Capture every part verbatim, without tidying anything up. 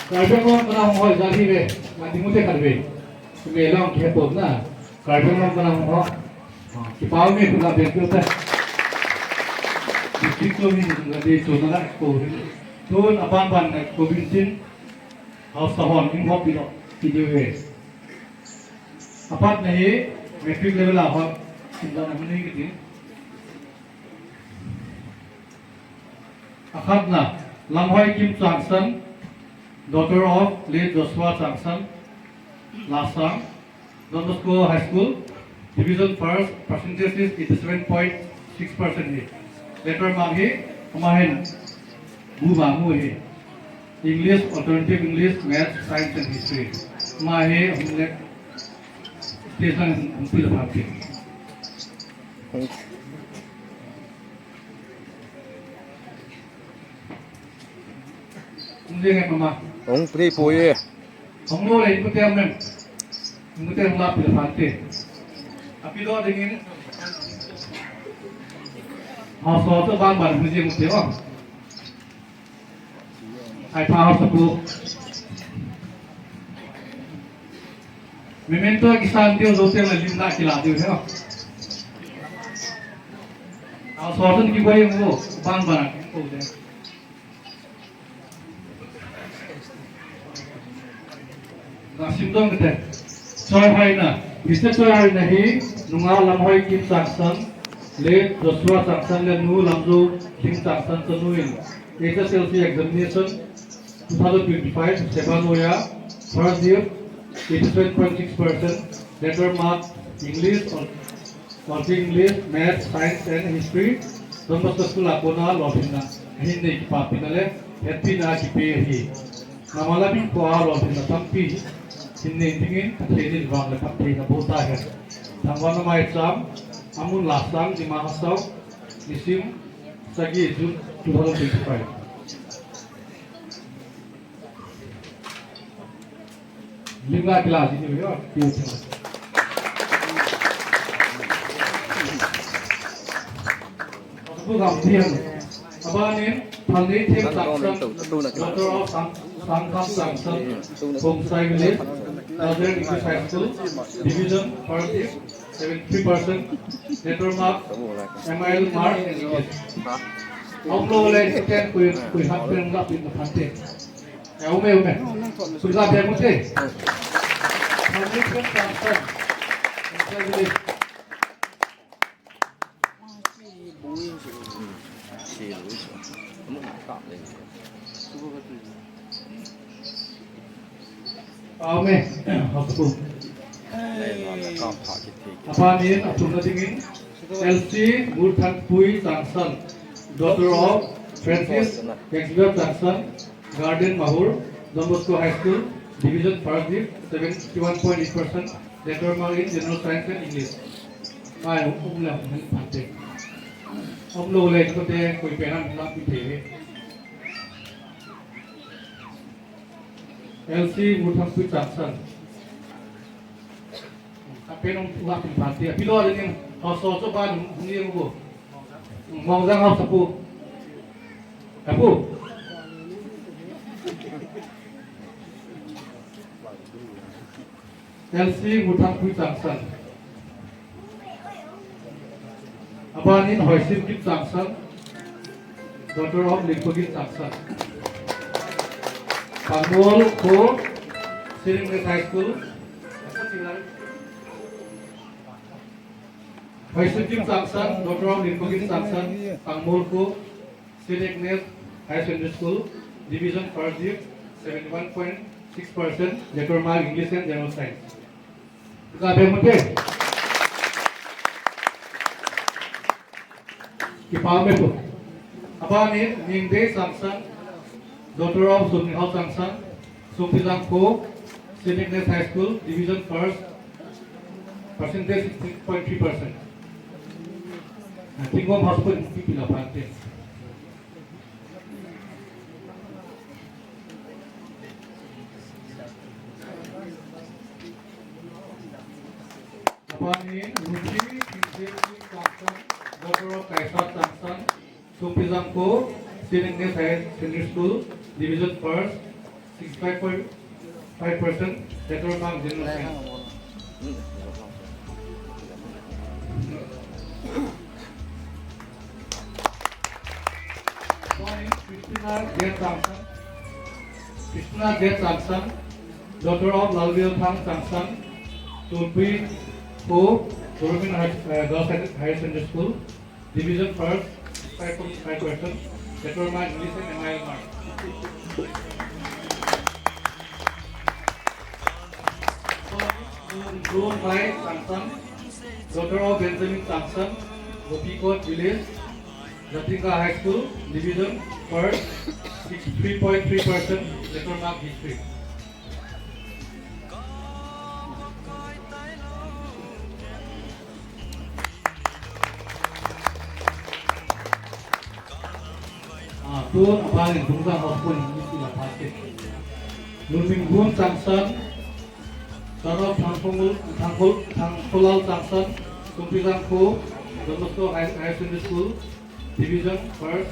Karbi Anglong kana hung ho ijat hive, nati mute khat ve. Me long ke pon na. Karbi Anglong kana hung ho. Ah, kipa ume, khut la beng kit ute. District chu mi nati chu na ko. Tun aban ban na ko bin chin. House hon in hop bi lo. Ki diu ve. Apat na hi matric level a hon. Sim da na hung ni kiti. Akhatna, Lamhoi Kim Changsan, daughter of late Joshua Changsan, Lasang, Don Bosco High School, Division First, percentage is eighty-seven point six percent hi. Letter mark hi, ama hin, bu ba mu hi. English, alternative English, Maths, Science and History. Ama hi, hum le, station, hum pila pha phi. Hung jeng e mama. Hung pri pu ye. Hung lo le, hung teng mem. Hung teng la pil phan te. Api lo dingin. Ha so to ban ban hung jeng te o. Ai pa ha so ko. Memento kisan diu lo teng la lim la kila diu he. Ha so to ki boi mo ban ban ko de. Nasim dong kete. Choi hoina. Mister Choi hoina hi, nungah Lamhoi Kim Changsan, le Joshua Changsan le nu Lamjo Kim Changsan chanu in H S L C examination two thousand twenty-five, Seba Noya, first div, eighty-seven point six percent, letter mark, English, Working English, Maths, Science and History, Don Bosco School a kona lolhinna, ahin nei kipapina le, hetpina kipe ahi. Namala bin ko a lolhinna tampi, hin nei dingin, Pathen in vang le phattheina boh tahen. Thangvahna maicham, amun Lasang, Dima Hasao, nisim, sagi, June two thousand twenty-five. Lim la kila ji ni yo, tiu tiu. Abu gam tiang. Abanin, Phalnei Themchangsan, daughter of Sang, Sangkham Changsan, Khongsai Village, Nazareth English High School, Division, First Div, seventy-three percent, letter mark, M I L mark, and English. Aum lou le, ten, kui, kui hat pen la pin na phante. Ya, ume, ume. Kuja pe mute. Foundation transfer. Amen. Hospital. Apanin, athumna dingin. Elsie Murthangpui Changsan, daughter of Francis Gangsbert Changsan, Garden Mahur, Don Bosco High School, Division First Div, seventy-one point eight percent, letter mark in General Science and English. Ai, um le, um le, phante. Um lo le, ko te, koi pe ram lam pi the. Elsie Murthangpui Changsan. Apen um, uha pin phan ti. Api lo le ning, hausa chu ban hung ye mu. Mong jang hausa pu. Apu. Elsie Murthangpui Changsan. Abanin Hoisimgin Changsan, daughter of Lingpagin Changsan. Pangmol Kho, Sering West High School. Hoisimgin Changsan, daughter of Lingpagin Changsan, Pangmol Kho, Saint Agnes Higher Secondary School, Division First Div, seventy-one point six percent, letter mark English and General Science. Ka be mute. Kipa me po. Abanin, Ningdei Changsan, daughter of Sumnihao Changsan, Sumpilang Kho, Saint Agnes High School, Division First, percentage six point three percent. Tingom Hospital, Pipila Pante. Apanin, Ruchi Kingsel Changsan, daughter of Kaisa Changsan, Sumpilang Kho, Saint Agnes Higher Secondary School, Division First, sixty-five point five percent, letter mark general science. Christina J Changsan. Christina J Changsan, daughter of Lalvilthang Changsan, Tulpui Ho, Government High, uh, Girls Higher Secondary School, Division first, five point five percent, letter mark English and M I L mark. Grown by Changsan, daughter of Benjamin Changsan, Gopikot Village, Jatinga High School, Division first, sixty-three point three percent, letter mark history. Ah, tun aban in Tungtang House School in iti la pate. Lunmingun Changsan, son of Thangkhongul, Thangkhul, Thangkhulal Changsan, Sumpi Thangkho, Don Bosco High, Higher Secondary School, Division first,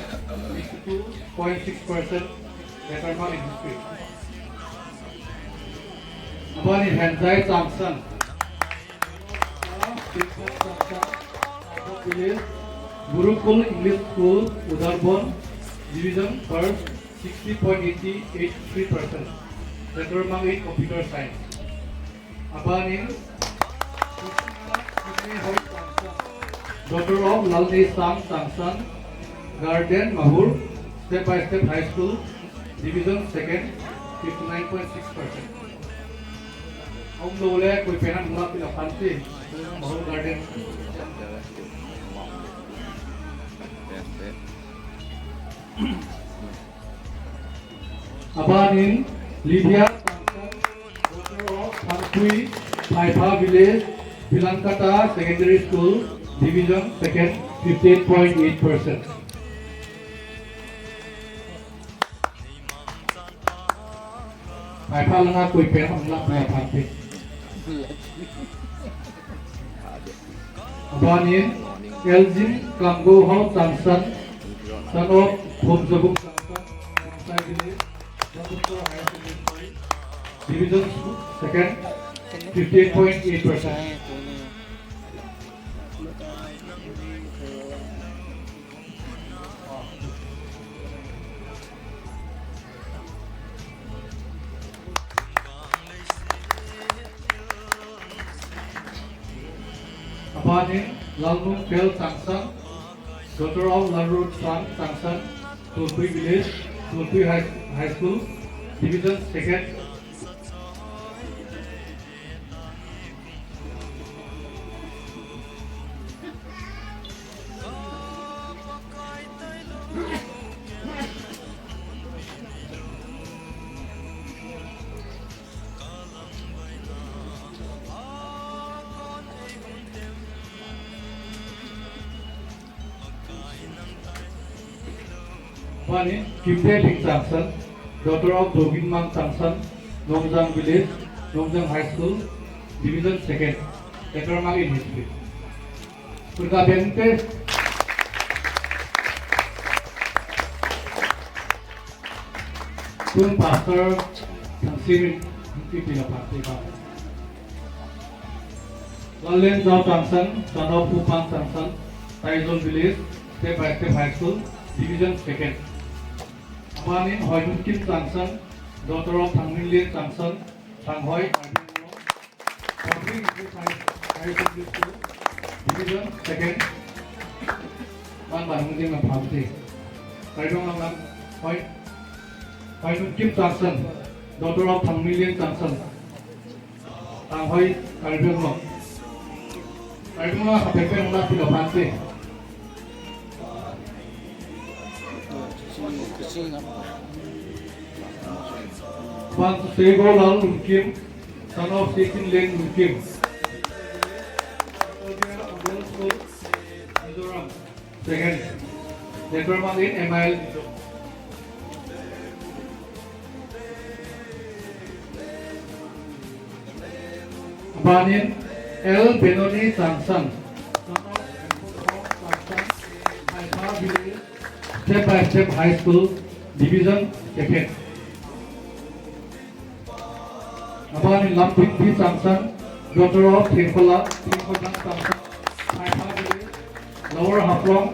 sixty-two point six percent, letter mark in history. Aban in Henjai Changsan, Gurukul English School, Udarbond, Division first, sixty point eight three percent, letter mark in computer science. Aban in, daughter of Lalneisang Changsan, Garden Mahur, Step by Step High School, Division second, fifty-nine point six percent. Aum lou le, koi pen ham la pila pante, Mahur Garden. Aban in Lydia Changsan, daughter of Thangpui, Phaipha Village, Vilangkata Secondary School, Division second, fifty-eight point eight percent. Phaipha langa koi pen ham la phaipha te. Aban in, Elgin Kamgo Hao Changsan, son of Phum Jabung Changsan, Sai Village, Division second, fifty-eight point eight percent. Aban in Lalnungpel Changsan, daughter of Lalrutsang Changsan, Tulpui Village, Tulpui High, High School, Division second. Aban in Kimteling Changsan, daughter of Doginmang Changsan, Nongjang Village, Nongjang High School, Division second, letter mark in history. Purka Bente. Tun Pastor Thangsimin, Thangsimin pila pati ba. Lallen Jao Changsan, son of Pupang Changsan, Taizon Village, Step by Step High School, Division second. Aban in Hoinunkim Changsan, daughter of Thangminlien Changsan, Thanghoi, Karbi Anglong. Public English High, High Secondary School, Division second. Ban ban hung jing na phamte. Karbi Anglong lang, Hoi, Hoinunkim Changsan, daughter of Thangminlien Changsan. Thanghoi, Karbi Anglong. Karbi Anglong, kapepen na pila phamte. Aban Seigolal Lunkim, son of Seikinlen Lunkim. Mizoram. Second. Letter mark in M I L. Aban in L Benoni Changsan, son of Changsan, Haifa Village, Step by Step High School, Division second. Abanin Lamdingpi Changsan, daughter of Thingkhola, Thingkhola Changsan, Phaipha Village, Lower Haflong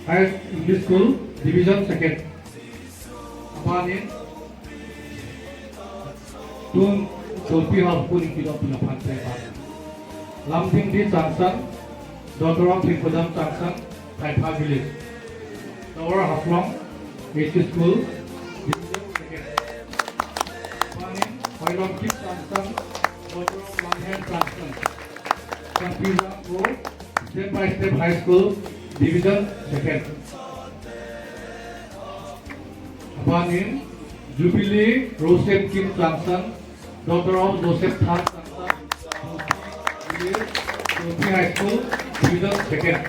Higher English School, Division second. Abanin, tun Tolpi High School in kilo pila phan te ba. Lamdingpi Changsan, daughter of Thingkhola Changsan, Phaipha Village. Lower Haflong H S School, Division second. Abanin, Hoilomkip Changsan, daughter of Lamhen Changsan, Sampijang School, Step by Step High School, Division second. Abanin, Jubilee Rosemkim Changsan, daughter of Joseph Thang Changsan, Tolpi High School, Division second.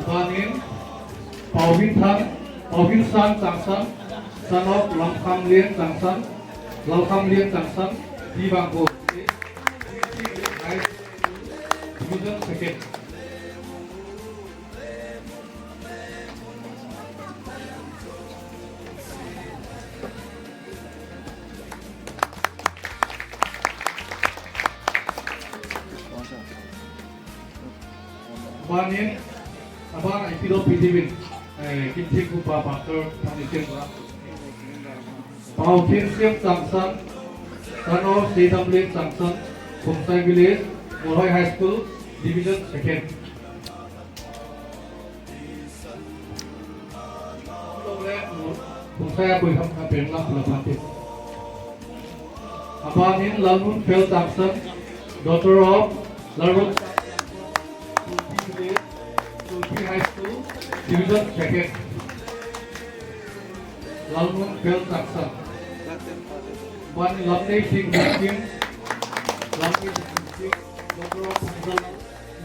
Abanin, Pauvin Thang, Pauvin Sang Changsan, son of Lalkhamlien Changsan, Lalkhamlien Changsan, Divang Go, Division second. Abanin, abana ipi dopi diuvin, eh, Kimthingkhupa Pastor Panitin ba. Pauthingsem Changsan, son of Seidamlen Changsan, Khumsai Village, Molhoi High School, Division second. Khumsai a koi ham ka pen lam pula phan te. Abanin Lalmunphel Changsan, daughter of Lalrun Changsan, Tulpi Village, Tulpi High School, Division second. Lalmunphel Changsan. Abanin Lamneising Muslim, Lamneising Muslim, daughter of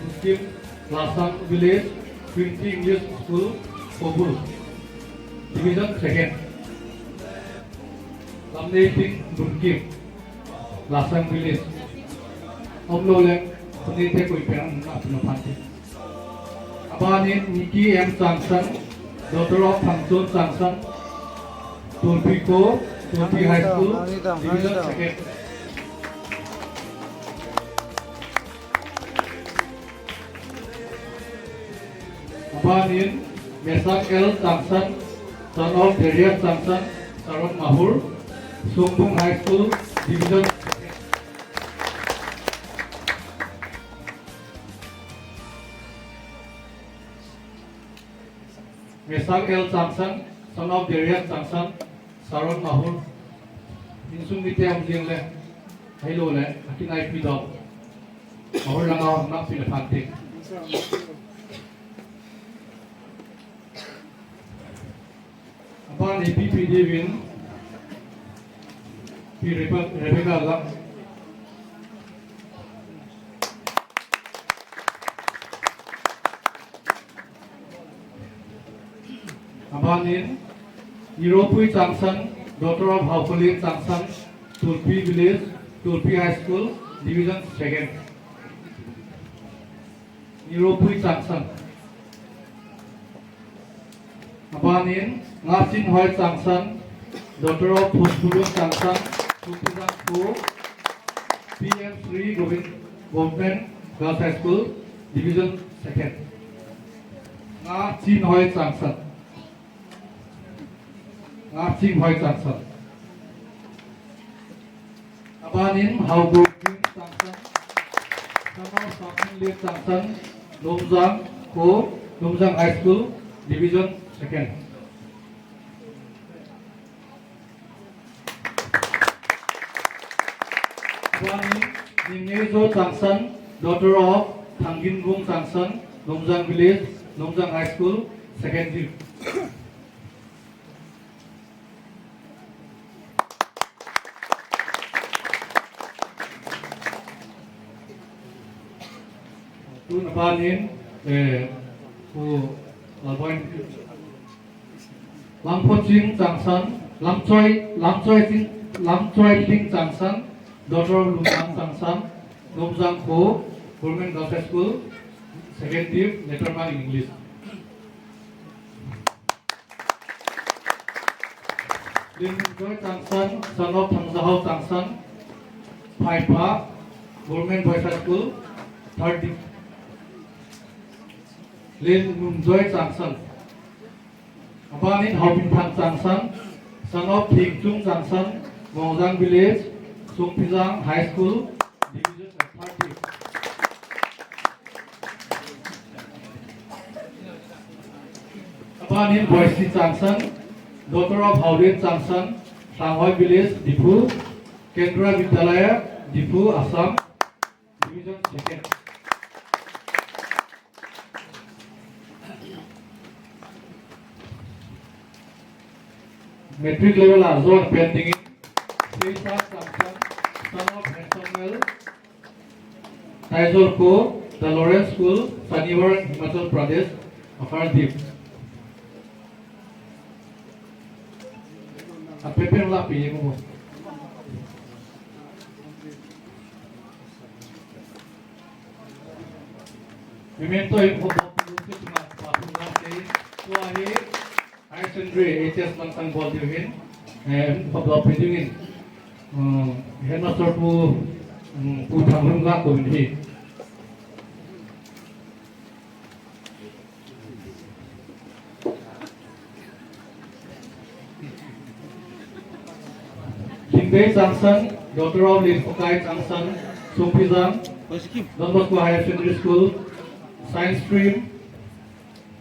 Muslim, Lasang Village, Trinity English School, Kobul. Division second. Lamneising Burkim, Lasang Village. Umlou le, kuni te koi pen na puna phan te. Abanin Nikki M Changsan, daughter of Thangchon Changsan, Tulpi Ko, Tulpi High School, Division second. Abanin Mesang L Changsan, son of Darius Changsan, Saron Mahur, Songbung High School, Division second. Mesang L Changsan, son of Darius Changsan, Saron Mahur, insung mite um jing le, ahilou le, akinaipi doh. Mahur langa hung na pina phan te. Abana ipi pi diuvin, Pi Rebecca, Rebecca Lam. Abanin, Niropui Changsan, daughter of Haokolin Changsan, Tulpi Village, Tulpi High School, Division second. Niropui Changsan. Abanin, Ngachinhoi Changsan, daughter of Thunpulun Changsan, Thunpulun School, P M Sri Govind Government Girls High School, Division second. Ngachinhoi Changsan. Ngachinhoi Changsan. Abanin Haogokim Changsan, son of Sakminglen Changsan, Lumjang Kho, Lumjang High School, Division second. Abanin Ningneijo Changsan, daughter of Thangginbung Changsan, Lumjang Village, Lumjang High School, second div. Tun abanin, eh, Pu Lalboi. Lampoching Changsan, Lamchoi, Lamchoi Ching, Lamchoi Ching Changsan, daughter of Lumjang Changsan, Lumjang Kho, Government Girls High School, second div, letter mark in English. Lenmumjoy Changsan, son of Thangjahao Changsan, Phaipha, Government Boys High School, third div-, Lenmumjoy Changsan. Abanin Haopinthang Changsan, son of Thingchung Changsan, Mongjang Village, Songpijang High School, Division thirty. Abanin Boisi Changsan, daughter of Haoden Changsan, Thanghoi Village, Diphu, Kendra Vidyalaya, Diphu, Assam, Division second. Matric level a zone pending in, Seisa Changsan, son of Henson Mel, Taizol Ko, The Lawrence School, Saniwar, Himachal Pradesh, Upper Dip. A pepe la pi mo. Memento hi photo pi ma pa pu la te. Tua hi Higher Secondary H S Langtang bol diu hin, eh, photo pi diu hin. Hmm, headmaster pu, hmm, Pu Thanglun la ko hin hi. Lingdei Changsan, daughter of Lin Khokai Changsan, Songpijang, Don Bosco Higher Secondary School, Science Stream,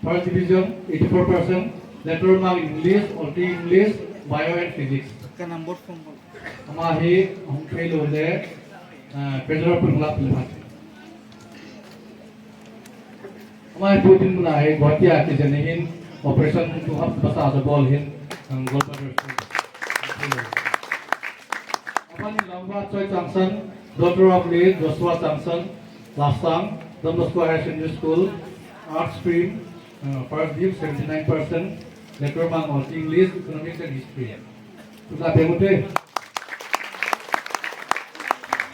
First Division, eighty-four percent, later mark English, Onti English, Bio and Physics. Ka number phone. Ama hi hung phei lou le, ah, pressure pun la pun la. Ama hi Putin muna hi Guwahati a kijen hin operation tu hap basa sa bol hin, um, Gold Medal. Abanin Lamva Choi Changsan, daughter of late Joshua Changsan, Lasang, Don Bosco Higher Secondary School, Arts Stream, uh, first div seventy-nine percent, later mark English, Economics and History. Tuta pemute.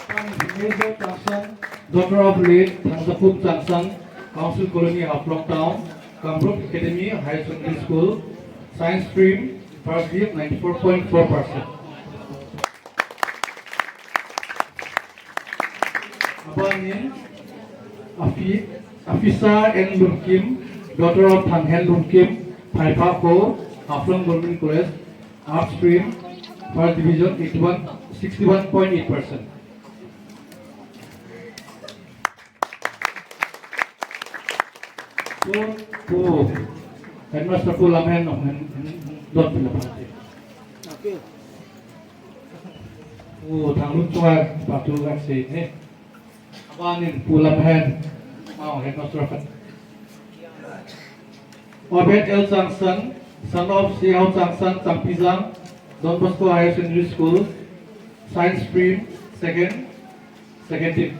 Abanin Major Changsan, daughter of late Thangsakhum Changsan, Council Colony, Haflong Town, Kamrup Academy Higher Secondary School, Science Stream, first div, ninety-four point four percent. Abanin, Afi-, Afisa N Lunkim, daughter of Thanghen Lunkim, Phaipha Kho, Haflong Government College, Arts Stream, First Division, eighty-one, sixty-one point eight percent. Pu, Pu, Headmaster Pu Lamhen, Lamhen, Lamhen, Lamhen, Lamhen, Lamhen. Pu Thanglun chunga patu gak sei ne. Abanin Pu Lamhen, Mao Headmaster Fat. Obed L Changsan, son of Sihao Changsan, Champijang, Don Bosco Higher Secondary School, Science Stream, second, second div.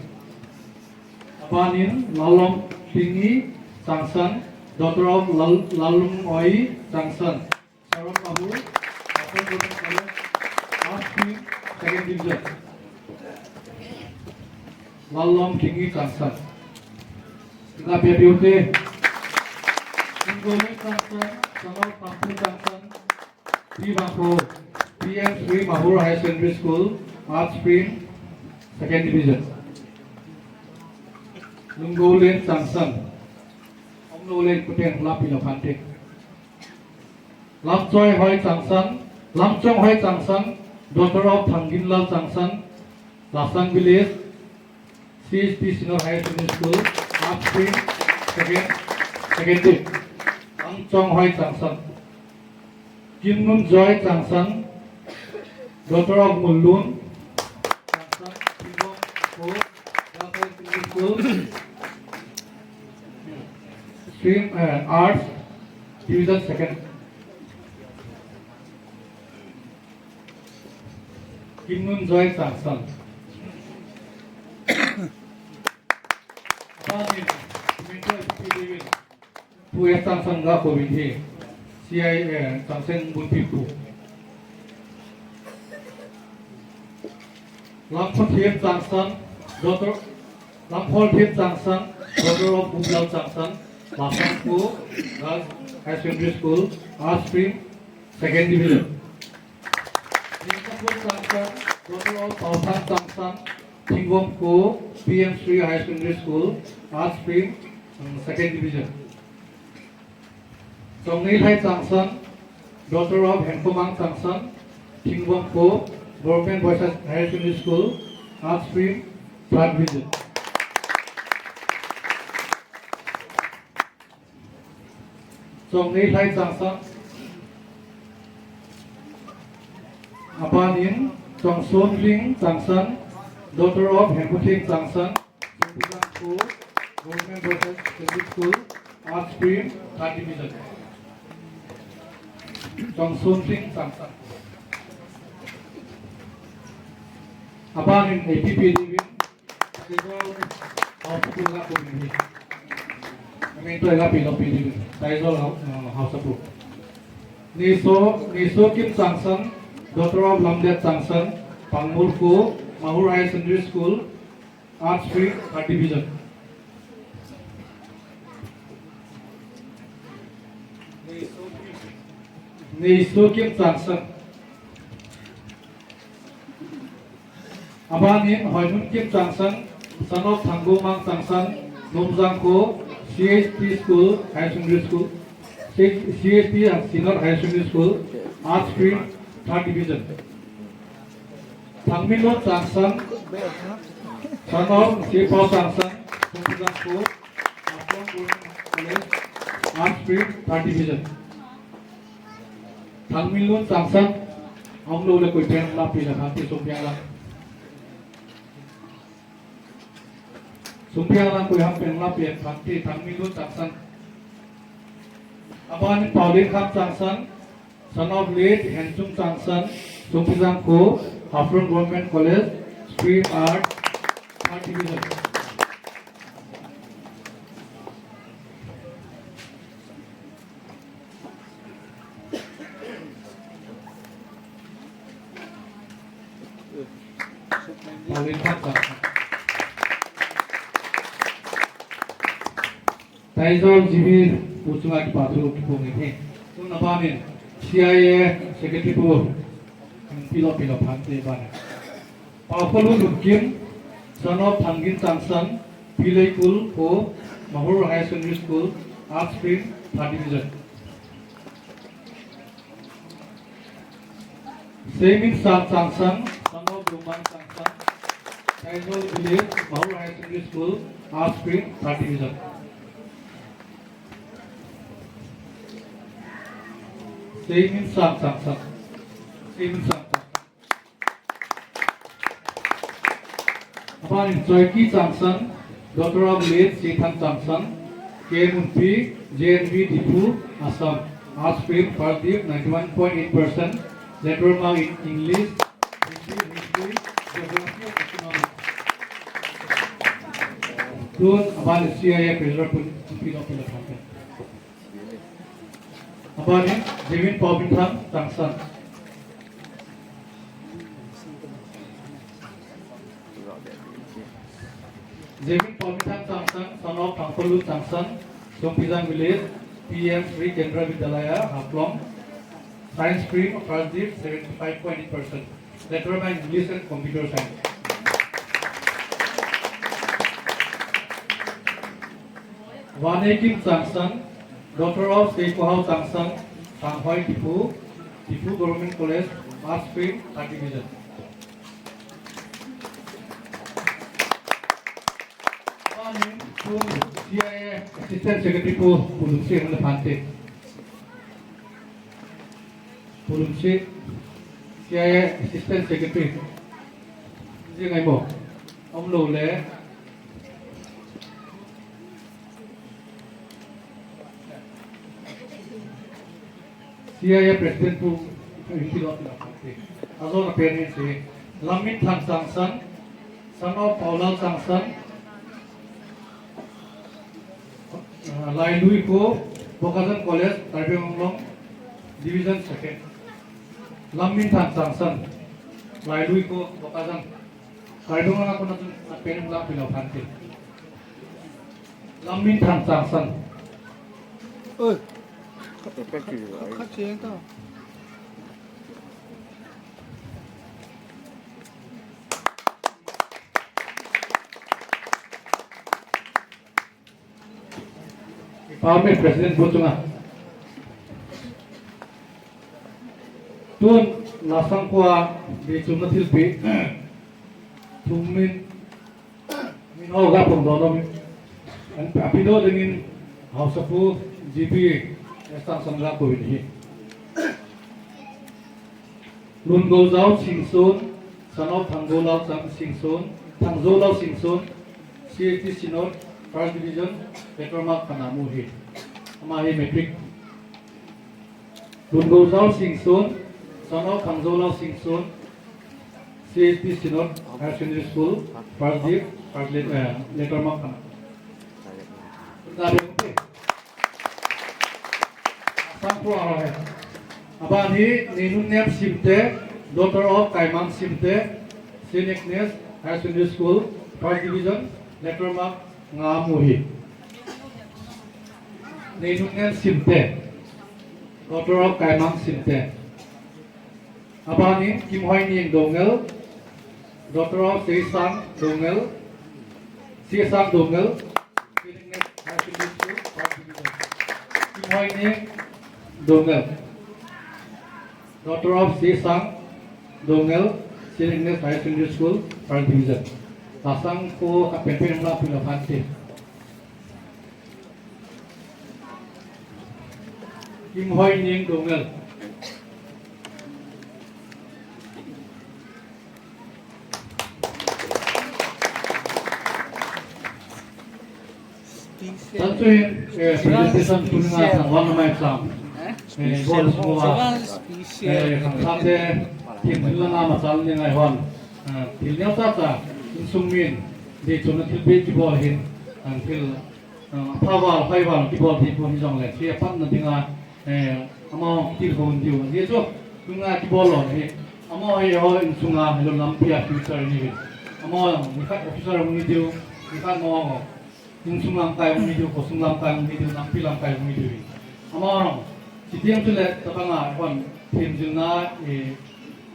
Abanin Lalom Tingi Changsan, daughter of Lal-, Lalum Oi Changsan. Sharon Mahur, Upper Government College, Arts Stream, second division. Lalom Kingi Changsan. Ina pe piu te. Singole Changsan, Sanau Kampu Changsan, P Mahur, P M Sri Mahur Higher Secondary School, Arts Stream, second division. Lunggolen Changsan. Omlolen kuten lapi lo phante. Lamchoi Hoi Changsan, Lamchong Hoi Changsan, daughter of Thanginlal Changsan, Lasang Village, C H P Senior Higher Secondary School, Arts Stream, second, second div. Lamchong Hoi Changsan. Kimnunjoy Changsan, daughter of Mullun Changsan, Pibong Ko, Girls Higher Secondary School, Stream, uh, Arts, Division second. Kimnunjoy Changsan. Abanin, Mentor P David. Pu S Changsan ga ko vin hi. C I A Changsan Bunpi Pu. Lamkhothiam Changsan, daughter, Lamkhothiam Changsan, daughter of Uplal Changsan, Lasang Pu, Girls Higher Secondary School, Arts Stream, second division. Daughter of Paothang Changsan, Thingvom Kho, P M Sri Higher Secondary School, Arts Stream, um, Second Division. Chongneilhai Changsan, daughter of Henkhomang Changsan, Thingvom Kho, Government Boys Higher Secondary School, Arts Stream, Third Division. Chongneilhai Changsan. Abanin, Chongsonling Changsan, daughter of Hembutheng Changsan, Songpijang Kho, Government Boys Secondary School, Arts Stream, Third Division. Chongsonling Changsan. Abanin, A P P Divin, Taizol, House Approve la kum ni. Amin to la pi lo pi ni. Taizol, uh, House Approve. Niso, Niso Kim Changsan, daughter of Lamdet Changsan, Pangmul Kho, Mahur Higher Secondary School, Arts Stream, Third Division. Niso Kim Changsan. Abanin Hoinun Kim Changsan, son of Thanggomang Changsan, Nomjang Kho, C H P School, Higher Secondary School, C H P Synod Higher Secondary School, Arts Stream, Third Division. Thangminlun Changsan, son of Sipao Changsan, Songpijang Kho, Haflong Government College, Arts Stream, Third Division. Thangminlun Changsan, aum lou le koi pen la pi la khan ti sum piang la. Sum piang la koi ham pen la pi khan ti Thangminlun Changsan. Abanin Paolenkham Changsan, son of late Henchung Changsan, Songpijang Kho, Haflong Government College, Stream Art, Third Division. Taizol G B pu chunga kipa thu kiphong in ahi. Tun abanin C I A Secretary pu, pilo pilo phan te ban. Paophalun Lunkim, son of Thangin Changsan, Pileikul Kho, Mahur Higher Secondary School, Arts Stream, Third Division. Seiminsang Changsan, son of Lumang Changsan, Taizol Village, Mahur Higher Secondary School, Arts Stream, Third Division. Seiminsang Changsan. Seiminsang Changsan. Abanin Choiki Changsan, daughter of late Sethang Changsan, K Munpi, J N V Diphu, Assam, Arts Stream, First Div, ninety-one point eight percent, letter mark in English, Hindi, History, Geography and Economics. Tun abanin C I A President pu, pu, pu, pu, pu, pu. Abanin, Jevin Paobinthang Changsan. Jevin Paobinthang Changsan, son of Thangpalun Changsan, Songpijang Village, P M Sri Kendra Vidyalaya, Haflong. Science stream, first div, seventy-five point eight percent. Letter by English and Computer Science. Vaneikim Changsan, daughter of Seikohao Changsan, Thanghoi Diphu, Diphu Government College, Arts Stream, Third Division. Abanin, C I A Assistant Secretary pu, Pu Lunse Hangphante. Pu Lunse, C I A Assistant Secretary. Jing ai mo. Aum lou le. C I A President pu, Pu Lunse. Ajo na pen ni si. Lamminthang Changsan, son of Paolal Changsan, ah, Lailui Kho, Bokajan College, Karbi Anglong, Division second. Lamminthang Changsan, Lailui Kho, Bokajan. Karbi Anglong a kona chun apen la pilo phante. Lamminthang Changsan. Oi. Khat, khat, khat, khat, khat, khat. Pame President bu chunga. Tun Lasang khua di chunga thilpi. Thumin min ho ga phong don min. An api do dingin Haosapu G P Esther Sangha ko hin hi. Lungojao Singson, son of Thangzolao Singson, Thangzolao Singson, C F T Synod, First Division, letter mark khat amu hi. Ama hi matric. Lungojao Singson, son of Thangzolao Singson, C F T Synod, Higher Secondary School, First Div, First Lit-, eh, letter mark khat. Sangpu aho he. Aban hi Neinunnem Simte, daughter of Kaimang Simte, Saint Agnes Higher Secondary School, First Division, letter mark nga amu hi. Neinunnem Simte, daughter of Kaimang Simte. Abanin Kimhoinieng Doungel, daughter of Seisang Doungel, Seisang Doungel, Kimhoinieng Doungel, daughter of Seisang Doungel, Saint Agnes Higher Secondary School, First Division. Lasang ko kapen pen la pila phante. Kimhoinieng Doungel. Tan chuin, eh, presentation tuni nga sang wan mai sang. Eh, bol semua. Eh, khang khang de, thil thil nga ma sang ni ngai hon. Eh, thil neo ta ta, insung min, de chun thil pe kibol hin, ang thil Ah, phaval, phaival kibol thei pon hijongle, thil apanna dinga, eh, amaho kitilkhou diu. Ajeh chu, tunga kibol lou hi. Amaho hi eiho insunga, hilou lampi a future ni hi. Amaho, nikhat officer hung hi diu, nikhat amaho, insung lamkai hung hi diu, khosung lamkai hung hi diu, nampi lamkai hung hi diu hi. Amaho, chuteng chule, tatanga, hon, themjilna, eh,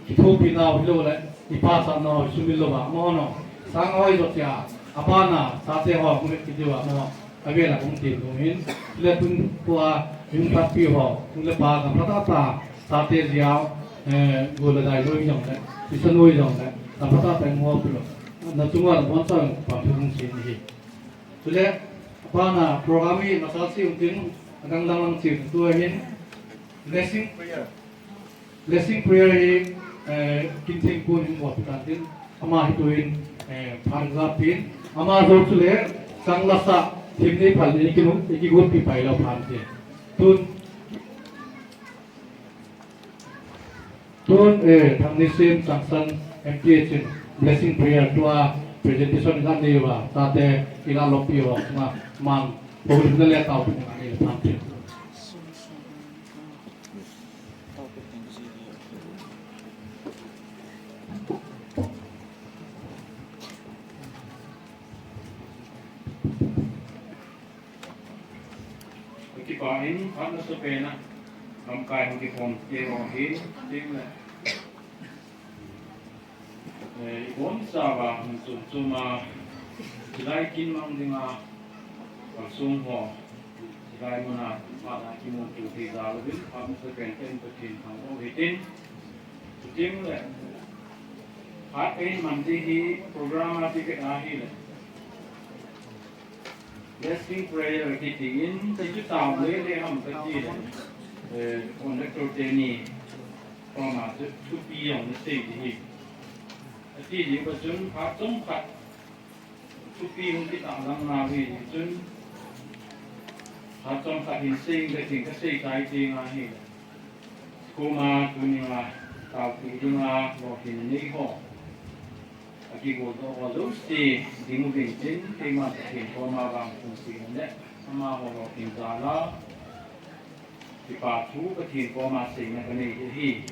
Kithopi nau hilou le, ipa sa nau sumil lou va, amaho no. Sang ahoi jo tia, apa na, sa te ho, mu ki diu a, mo. Avela kong tin kong hin. Le tun kua, yung pat pi ho, kong le pa, ka pata ta, sa te jia, eh, go le dai loi jong le, isa loi jong le, ka pata ta mo pi lo. Na chunga, na bon sa, pa pi kong sin hi. Chule, apa na, program hi, masal si ung tin, adang dang lang si, tu hin, blessing prayer. Blessing prayer hi, eh, Kinthengkon in bol tan tin, ama hi tuin, eh, phan ga pin, ama jou chule, sang lasa, thim nei phal nei kinu, nei kigot pi pai lou phan tin. Tun, tun, eh, Thangnisem Changsan M T H in blessing prayer tua presentation ga nei va, tate ila lopi va, ma, mang, pogrim na le tau pi na nei phan tin. Kipah in, phat nasa pen a, lamkai hung kikhom te ho hi, tin le. Eh, i bonchauva hung chom chom a, chilai kin mang dinga, kalsong ho, chilai muna, phat a kimuto thei jal uvin, phat nasa pen pen Pathen thangvah u hitin, chuteng le, phat eiman ding hi program a ticket ahile. Blessing prayer kiti in, ti chu tao le le ham kati le. Eh, conductor teni, koma chu thupi jong nasei ding hi. Ati ding kachun, phat chomkhat, thupi hung kitahlang nau hi chun, phat chomkhat hin sei inge tin kasei tai ti nga hi. Koma tunia taopi dinga lolhin nei ho. Akigodoh ho jouse ding uvin tin, keiman Pathen koma vangpung sena le, amaho lolhin jal a, kipa thu Pathen koma seina kanei ahi.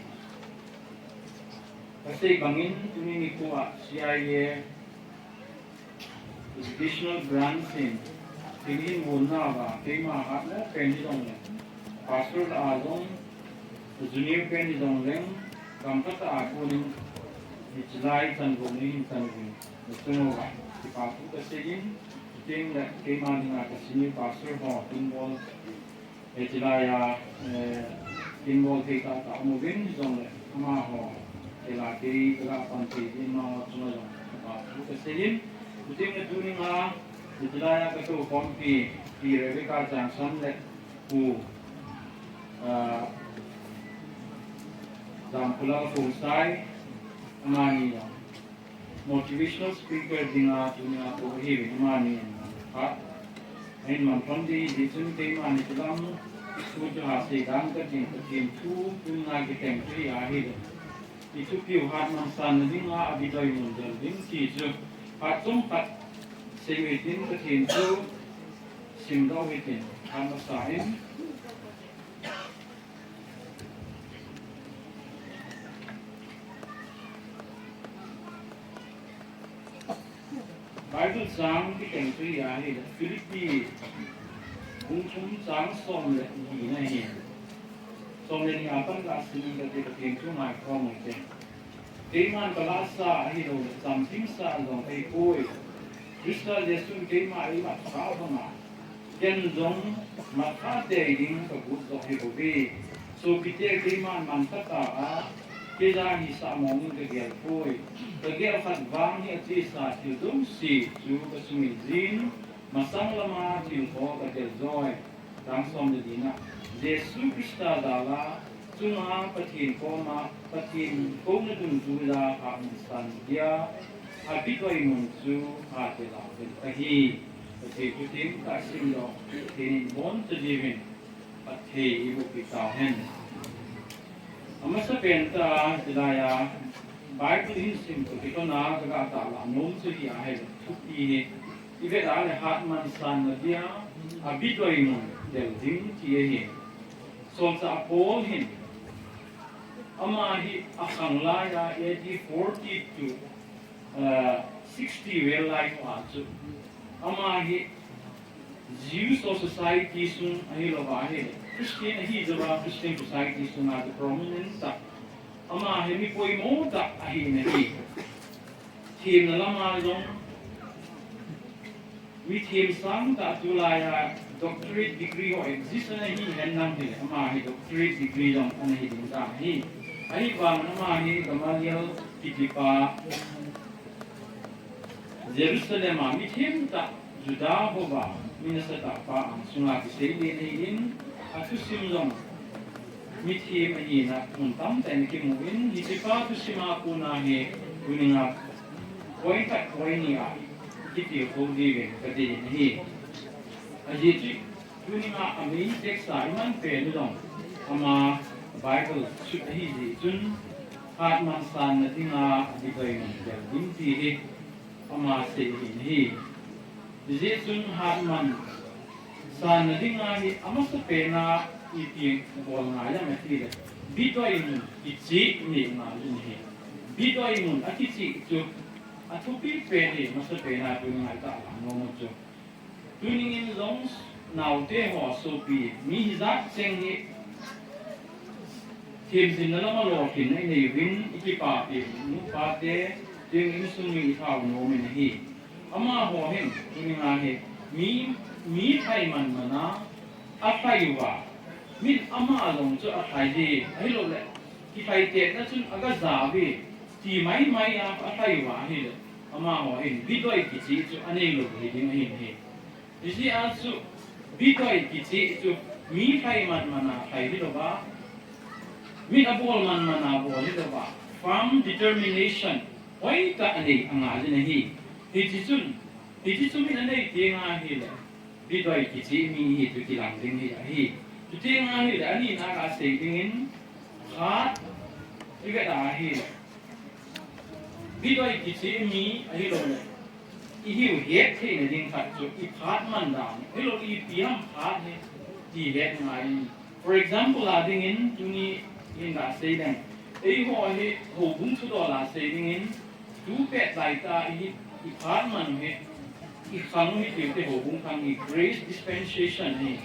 Kasei bangin, tuni nikho a C I A Educational Grants in, thil hin gon nauva, keima hatmo pen hijongle, Pastor lah a jong, junior pen hijongleng, gamkhat a konin, hiche lai chan gon ni hin chan gon, nachung uva, kipa thu kasei in, Cheng le keima dinga ka senior pastor ho, kin bol, eh, chilai a, eh, kin bol thei tah tah um uvin jongle, amaho, chila kei, chila pan thei din amaho chunga jong, ka thu ka sei in, cheng le tuninga, eh, chilai a ka tou khompi, Pi Rebecca Johnson le, Pu, ah, Jamkhulal Khongsai, amani jong. Motivational speaker dinga tunia tou ahiuvin amani in khat. Ahin man thon ding ahi jeh chun keima ni kilam thu chu ha sei dan ka ding Pathen thu tunia kiteng chu hi ahi le. I thupiu Hatman sanna dinga Abidoi mun del ding ti chu. Phat chomkhat sei u hitin Pathen thu simdoh u hitin. Phat masa in. Bible chang kiteng chu hi ahi le, Philippi bung thum chang som le ni na hi. Som le ni a pan ka sim in ka ti Pathen thu ngaikhom u hite. Keiman ka lahsa ahilou le, chamthingsa jong ka hipoi. Christa Jesun keima eimatkhah banga, ken jong matkhah tei ding ka gut joh hibouve. Sopite, keiman manthah tah a, keija hisah mongin ka gel poi. Ka gel khat vang hi achesa thil jouse chu ka sumil jin, masang lama thil ho ka del joi. Chang som le ni na, Jesu Christa jal a, chunga Pathen koma, Pathen kouna dungjuiya Hatman sanna dia, Abidoi mun chu ha te lau den kahi. Pathen thu themtah simdoh, Pathen in boncha diuvin, phatthei eiboh peh tauhen. Amasapen tah a, hilai a, Bible hin sim toh kilhon a, ka ga tahlah nom chu hi ahi le, thupi hi. I vet a le Hatman sanna dia, Abidoi mun del ding ti ahi. Solchah Paul hin, ama hi akhang lai a A D forty to, uh, sixty vel lai ho a chu. Ama hi Jews ho society sung ahilou va ahile, Christian ahi jouva, Christian society sunga chu prominent tah. Ama hi mi poimo tah ahi in ahi. Themna lama jong, mi them sangtah tulai a doctorate degree ho exist ana hi hen lang hile, ama hi doctorate degree jong ana hi ding tah ahi. Ahivang ama hi Gamaliel kitipa, Jerusalem a mi themtah Juda houva mi nasatah pa ang sunga kisei le ahin, athusim jong mithem ahina mun tamtah in kimu in, hitipa thusim a kona hi tuninga point khat point ni a kitilkhou diuvin kadei in ahi. Ajeh chu tuninga a main text a iman pen u jong ama Bible sut ahi jeh chun, Hatman sanna dinga Abidoi mun del ding ti hi ama sei ahin ahi. Hijeh chun Hatman sanna dinga hi amasapen a ipi bol ngai ham itile, Bidoi mun kicheh nei ngai in ahi. Bidoi mun akicheh chu athupi pen hi, amasapen a tuninga itahlang nom u chu. Tunin jong naote ho, sopi, mi hijat cheng hi themjinna lama lolhinna inei uvin, ikipapi nupate, tuin insung mi ithao nom in ahi. Amaho hin tuninga hi mi, mi lhai manman a alhai uva, min ama jong chu alhai hi, ahilouleh kilhai tetna chun aga ja uve, ti maimai a alhai uva ahile, amaho hin Bidoi kicheh chu aneilou hiding ahin ahi. Hijeh a chu Bidoi kicheh chu mi lhai manman a lhai hilouva, min abol manman a bol hilouva, firm determination hoitah anei angaijin ahi. Hiche chun, hiche chu min anei tenga ahile, Bidoi kicheh mi hi chu kilang ding hi ahi. Chuteng ahile, anina kasei dingin, khat, ivet a ahile, Bidoi kicheh mi ahilouleh, ihiu hettheina ding khat chu iphat man dan, ahilou ipi ham phat hi ti het ngai. For example a dingin, tuni hin kasei leng, eiho hi houbung thudol a sei dingin, tupet laitah a ihi, iphat man u hi, ikhang u hi tiute houbung khang hi grace dispensation ahi.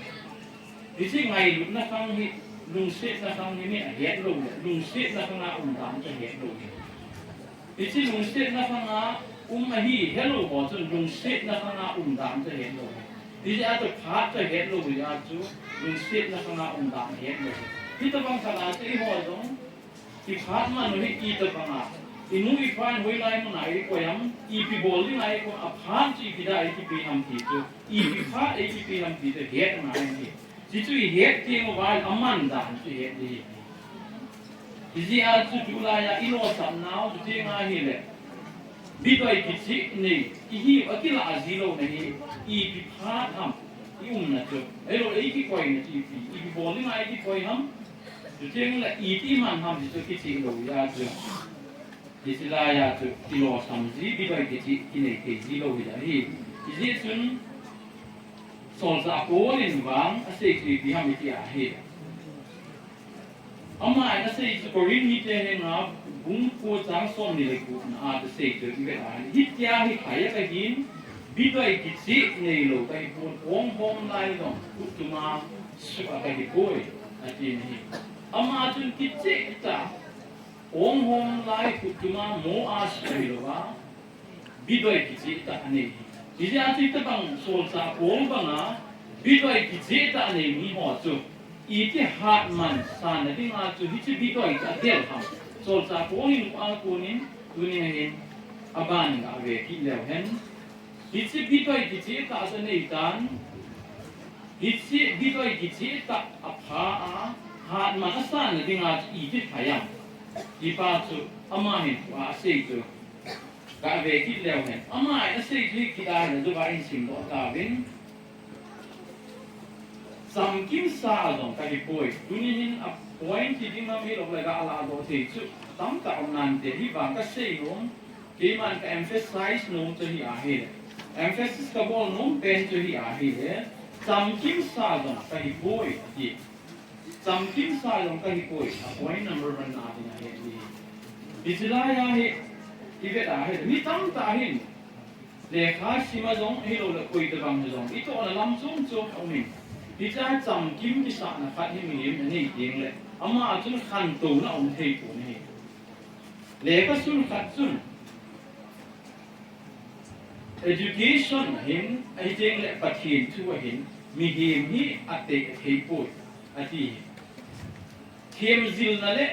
Hiche ngailutna khang hi, lungsetna khang hi mi ahet loule, lungsetna khanga umdan chu ahet lou hi. Hiche lungsetna khanga um ahi, helou ho chun lungsetna khanga um dan chu hetlou. Hijeh a chu phat chu hetlou jeh a chu lungsetna khanga um dan hetlou. Hitobang khat a chu eiho jong, i phat man u hi itobang a, i nu i pa in hoilai mun a eikoi ham, ipi bol ding a eikoi, a phat chu ipi dia eikipeh ham ti chu, ipi phat eikipeh ham ti chu hetna ahi. Hichu ihet teng uva aman dan chu het ding ahi. Hijeh a chu tulai a ilolsam nau chu teng ahile, bidoi kicheh nei ihiu akilah ji louna hi, ipi phat ham i umna chu, ahilou le eikikoina chu ipi, ipi bol ding a eikikoi ham, chuteng le iti man ham ti chu kicheh lou jeh a chu, hiche lai a chu ilolsam ji, bidoi kicheh kinei thei ji lou hi ahi. Hijeh chun solchah Paul in vang asei chu ipi ham iti ahile, aman asei chu Corinth mite henga bung ko chang somni le gup na a asei chu ivet a, hitia hi khai a kahin, bidoi kicheh neilou kahipon, ong hom lai jong khut chunga suh a kahipoi, atin ahi. Ama chun kicheh tah, ong hom lai khut chunga mo a suh hilouva, bidoi kicheh tah anei hi. Hijeh a chu hitobang solchah Paul banga bidoi kicheh tah anei miho chu iti hatman sanna dinga chu hiche bidoi chu agel ham? Solchah Paul in koi a konin tunin ahin, aban in gave kit leu hen. Hiche bidoi kicheh tah chu anei tan, hiche bidoi kicheh tah apha a, hatman asanna dinga chu iti phai ham, ti pa chu ama hin thu a asei chu gave kit leu hen. Ama in asei chu hikit ahile, ajo a hin simdoh tauvin. Chamkimsa a jong kahipoi. Tuni hin a point hi ding lam hilou le, ga ladoh thei chu tamtah um nante, hivang kasei nom, keiman ka emphasize nom chu hi ahile, emphasis kabol nom pen chu hi ahile, chamkimsa jong kahipoi ati. Chamkimsa jong kahipoi, a point number one na ding ahi. Hiche lai a hi ivet ahile, mi tamtah hin lekha sim a jong, ahilou le koi tobang jong, itohna lam chom chom aumin, hiche a chamkim kisahna khat hi mihem in anei teng le, ama a chun khantouna aum thei pon ahi. Lekha sun khat chun, education ahin, ahiteng le Pathen thu ahin, mihem hi ateh thei poi, ati hi. Themjilna le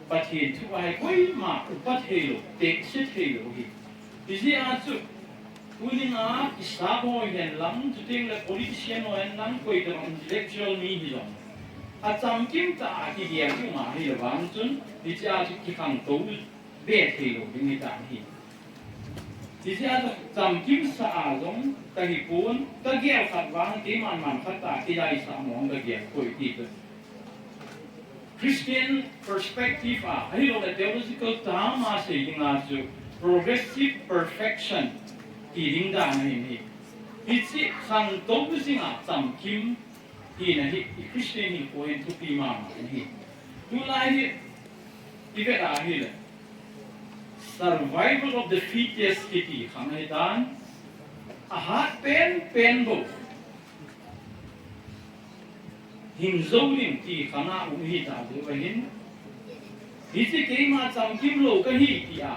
Pathen thu a hi koima upa thei lou, tehse thei lou ahi. Hijeh a chu, tuninga kisap ho hihen lang, chuteng le politician ho hihen lang, koi tobang intellectual mi hijong, achamkim tah a kigel um ahile vang chun, hiche a chu kikhangtou be thei lou ding hitan ahi. Hijeh a chu chamkimsa a jong kahipon, kagel khat vang, keiman man khat tah a kijaisah mong kagel koi ti chu. Christian perspective a, ahilou le theological term a sei dinga chu progressive perfection ti ding dan ahin ahi. Hiche khangtou jing a chamkim hina hi, i Christian hinkho hin thupi mama ahi. Tulai hi ivet ahile, survival of the fittest kiti khang ahitan, ahat penpen bou hing jou ding ti khang a um ahita jeh uvahin, hiche keima chamkim lou kahi tia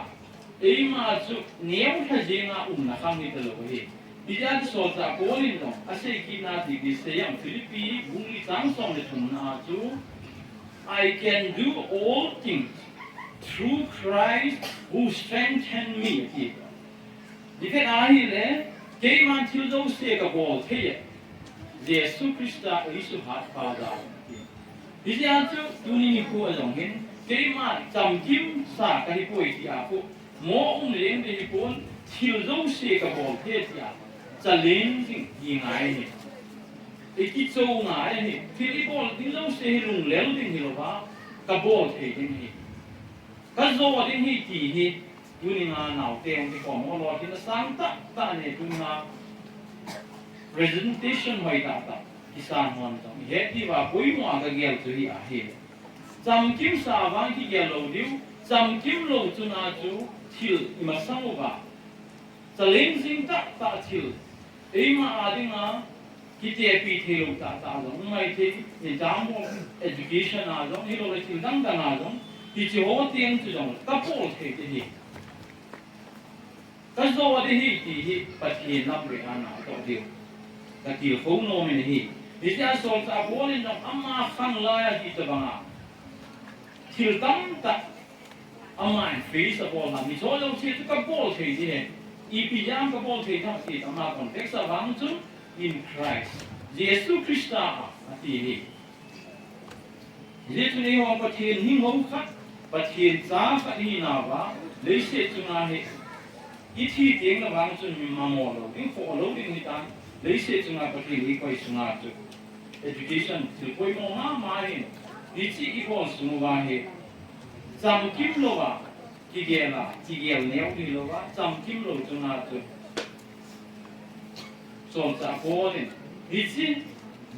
eima chu neolha jenga umna khang hitalou ahi. Hijeh a chu solchah Paul in jong asei kitna ti kisei ham, Philippi bung li chang som le thumna a chu, I can do all things through Christ who strengthen me, ati. Ivet ahile, keiman thil jouse kabol thei e, Jesu Christa eisuhatpa jal in, ati. Hijeh a chu tuni nikho a jong hin, keima chamkimsa kahipoi tia khu mo um leng ding hipon, thil jouse kabol thei tia challenge jing hi ngai ahi. Ikichou ngai ahi. Thil ibol ding jouse hi lunglel ding hilouva, kabol thei ding ahi, kajo ding ahi ti hi. Tuninga naote hung kikhom ho lolhinna sang tahtah nei, tuninga presentation hoi tahtah kisan hon jong ihet diuva poimo a kagel chu hi ahi. Chamkimsa vang kigel lou diu, chamkim lou chunga chu thil imasang uva, challenging tahtah thil, eima a dinga kitepi theilou tahtah jong um maithei, example, education a jong, hilou le thil dangdang a jong, hiche ho teng chu jong kabol thei ding ahi. Ka jo ding ahi ti hi Pathen lamkai a natoh diu. Ka tilkhou nom in ahi. Hijeh a solchah Paul in jong ama khang lai a hitobang a thil tamtah ama in face abol a, hiche jouse chu ka bol thei ding ahi. Ipi jeh a ka bol thei ham ti ama context a vang chun in Christ, Jesu Christa a, ati ahi. Hijeh chun eiho Pathen hing ho khat, Pathen cha khat ihinauva, leiset chunga hi ithi teng le vang chun mi mamo lou ding, khoh lou ding hitan, leiset chunga Pathen in eikoi sunga chu education thil poimo mama ahin, hiche ibol sung uva hi chamkim louva, kigel a, kigel neo hilouva, chamkim lou chunga chu solchah Paul in hiche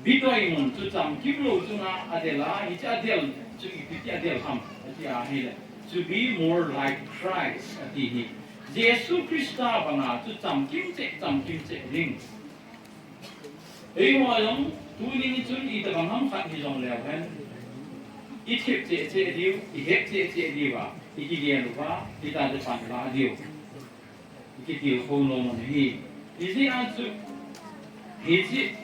bitoi mun chu chamkim lou chunga adel a, hiche adel chu ipi ti adel ham ati ahile, to be more like Christ ati ahi. Jesu Christa banga chu chamkim cheh, chamkim cheh ding. Eiho jong tuni chun itobang ham khat hijongleu hen, ithip cheh cheh diu, ihet cheh cheh diuva, ikigel uva, hitia chu pan la diu. Ikitilkhou nom u ahi. Hijeh a chu, hiche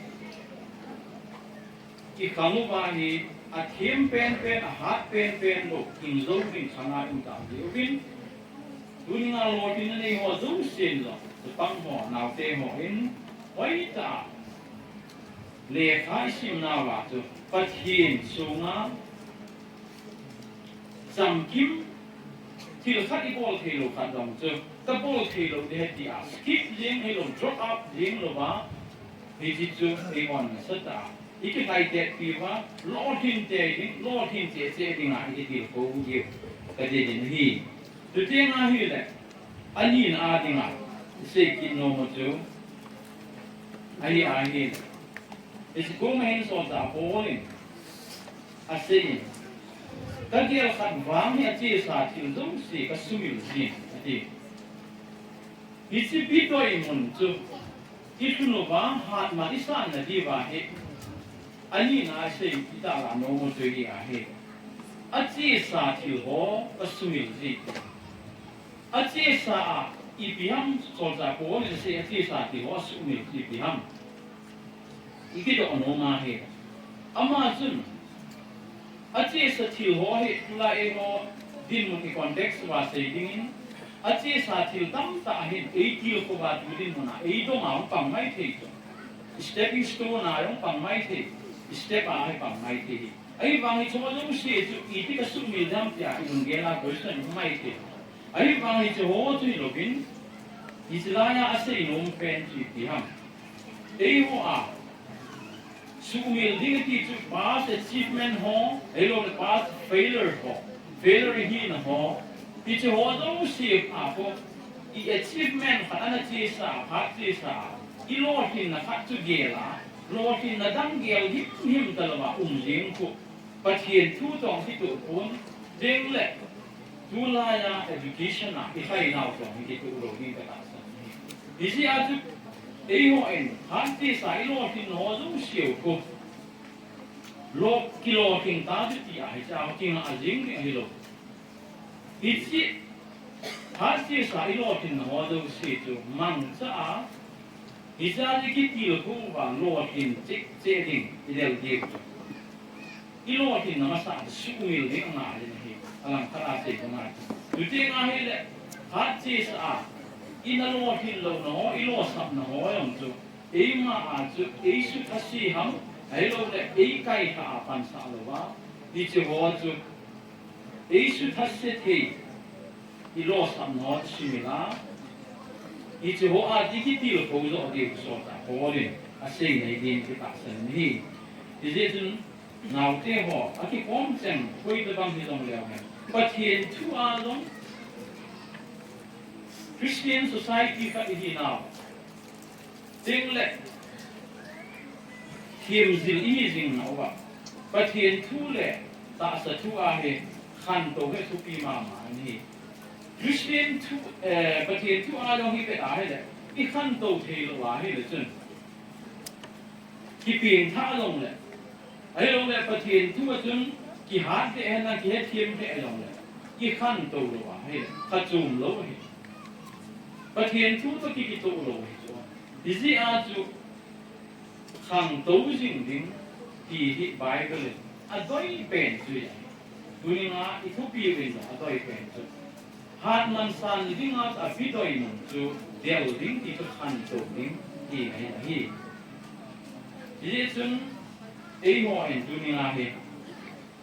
kikhang uva hi athem penpen, ahat penpen lou, hing jou ding khang a um ta diuvin, tunia lolhinna neiho jousen jong, chapang ho, naote hon hoitah a lekha isimnauva chu Pathen sunga chamkim, thil khat ibol theilou khat jong chu, kabol theilou ding ahi tia skip jeng hilou, drop out jeng louva, hiche chu eihon nasatah a ikilhaitetpi uva, lolhin tei ding, lolhin cheh cheh dinga ikitilkhou diu kadei in ahi. Chuteng ahile, anina dinga isei kit nom u chu ahi, ahi. Hiche koma hin solchah Paul in asei in, kagel khat vang hi achesa thil jouse kasumil jin ati. Hiche bitoi mun chu ilhun uva hatman isanna diuva hi, anina asei itahlah nom u chu hi ahi. Achesa thil ho kasumil jin. Achesa a ipi ham, solchah Paul in asei achesa thil ho asumil ipi ham, ikidoh nom ahi. Ama chun achesa thil ho hi tulai eiho dinmun i context uva sei dingin, achesa thil tamtah hin eitilkhou uva tu dinmun a eidong a hung pang maithei chu. Stepping stone a hung pang maithei, step a hi pang maithei hi. Ahivang hicheho jouse chu iti kasumil dem tia ilunggel a question um maithei. Ahivang hicheho chu hilouvin, hiche laiya asei nom pen chu ipi ham, eiho a sumil ding ati chu past achievement ho, ahilouleh past failure ho, failure ihina ho, hicheho jouse a kho, i achievement khat ana chesa, khat chesa, ilolhinna khat chu gel a, lolhinna dang gel himhim talouva um jing khu, Pathen thu toh kitoh pon, ding le tulaiya education a ilhainau toh kitoh lou ding katahsan ahi. Hijeh a chu, eihon khat chesa ilolhinna ho jouse u khu, lo, kilolhin ta chu tia hiche a kinga jing ding ahilou. Hiche khat chesa ilolhinna ho jouse chu mangcha a, hiche a ikitilkhou uva lolhin cheh cheh ding ilel diu chu, ilolhinna masa sumil ding angai ahi, alangkhat a sei banga chu. Chuteng ahile, khat chesa a ina lolhin louna ho, ilosapna ho jong chu, eima a chu eisuthase ham, ahilouleh eikailhah a pansah louva, hicheho chu eisuthase thei, ilosapna ho chu sumil a, hicheho a ikitilkhou joh diu solchah Paul in asei nei din kitahsan ahi. Hijeh chun naote ho, akikhom cheng koi tobang hijongleu hen, Pathen thu a jong, Christian society khat ihinau, ding le themjil ihi jing nauva, Pathen thu le tahsa thu a hi khantou hi thupi mama ahi. Christian thu, eh, Pathen thu a jong hi vet ahile, ikhantou theilou ahile chun, kipengthah jongle, ahilouleh Pathen thu a chun kihat lheh hen lang, kihethem lheh jongle, ikhantou lou ahile, khachom lou ahi. Pathen thu toh kikitoh lou hi chu. Hijeh a chu khangtou jing ding ti hi Bible in adei pen chu ahi. Tunia i thupi uvin adei pen chu. Hatman san ding a, abidoi mun chu del ding ti chu khangtou ding ti ahi. Hijeh chun eihon tunia hi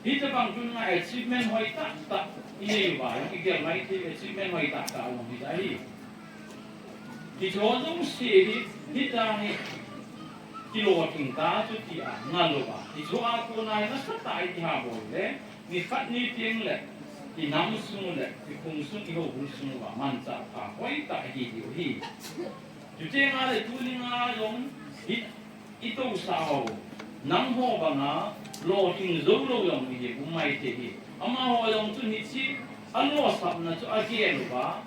Hitabang tunia achievement hoi tah tah i nei uva, i gel mai thei achievement hoi tah tah along hi ahi. Hicho jouse hi, hitia hi kilolhing ta chu tia ngal uva. Hicho a kona hi nasatah a i kihabol le, nikhat ni teng le, i nam sung le, i khung sung, i houbung sung uva manchah pha hoi tah hi diu ahi. Chuteng le tunia jong hi I tousah ho, nangho banga lolhing jou lou jong hi um mai thei hi. Amaho jong chun hiche alolsapna chu agel uva,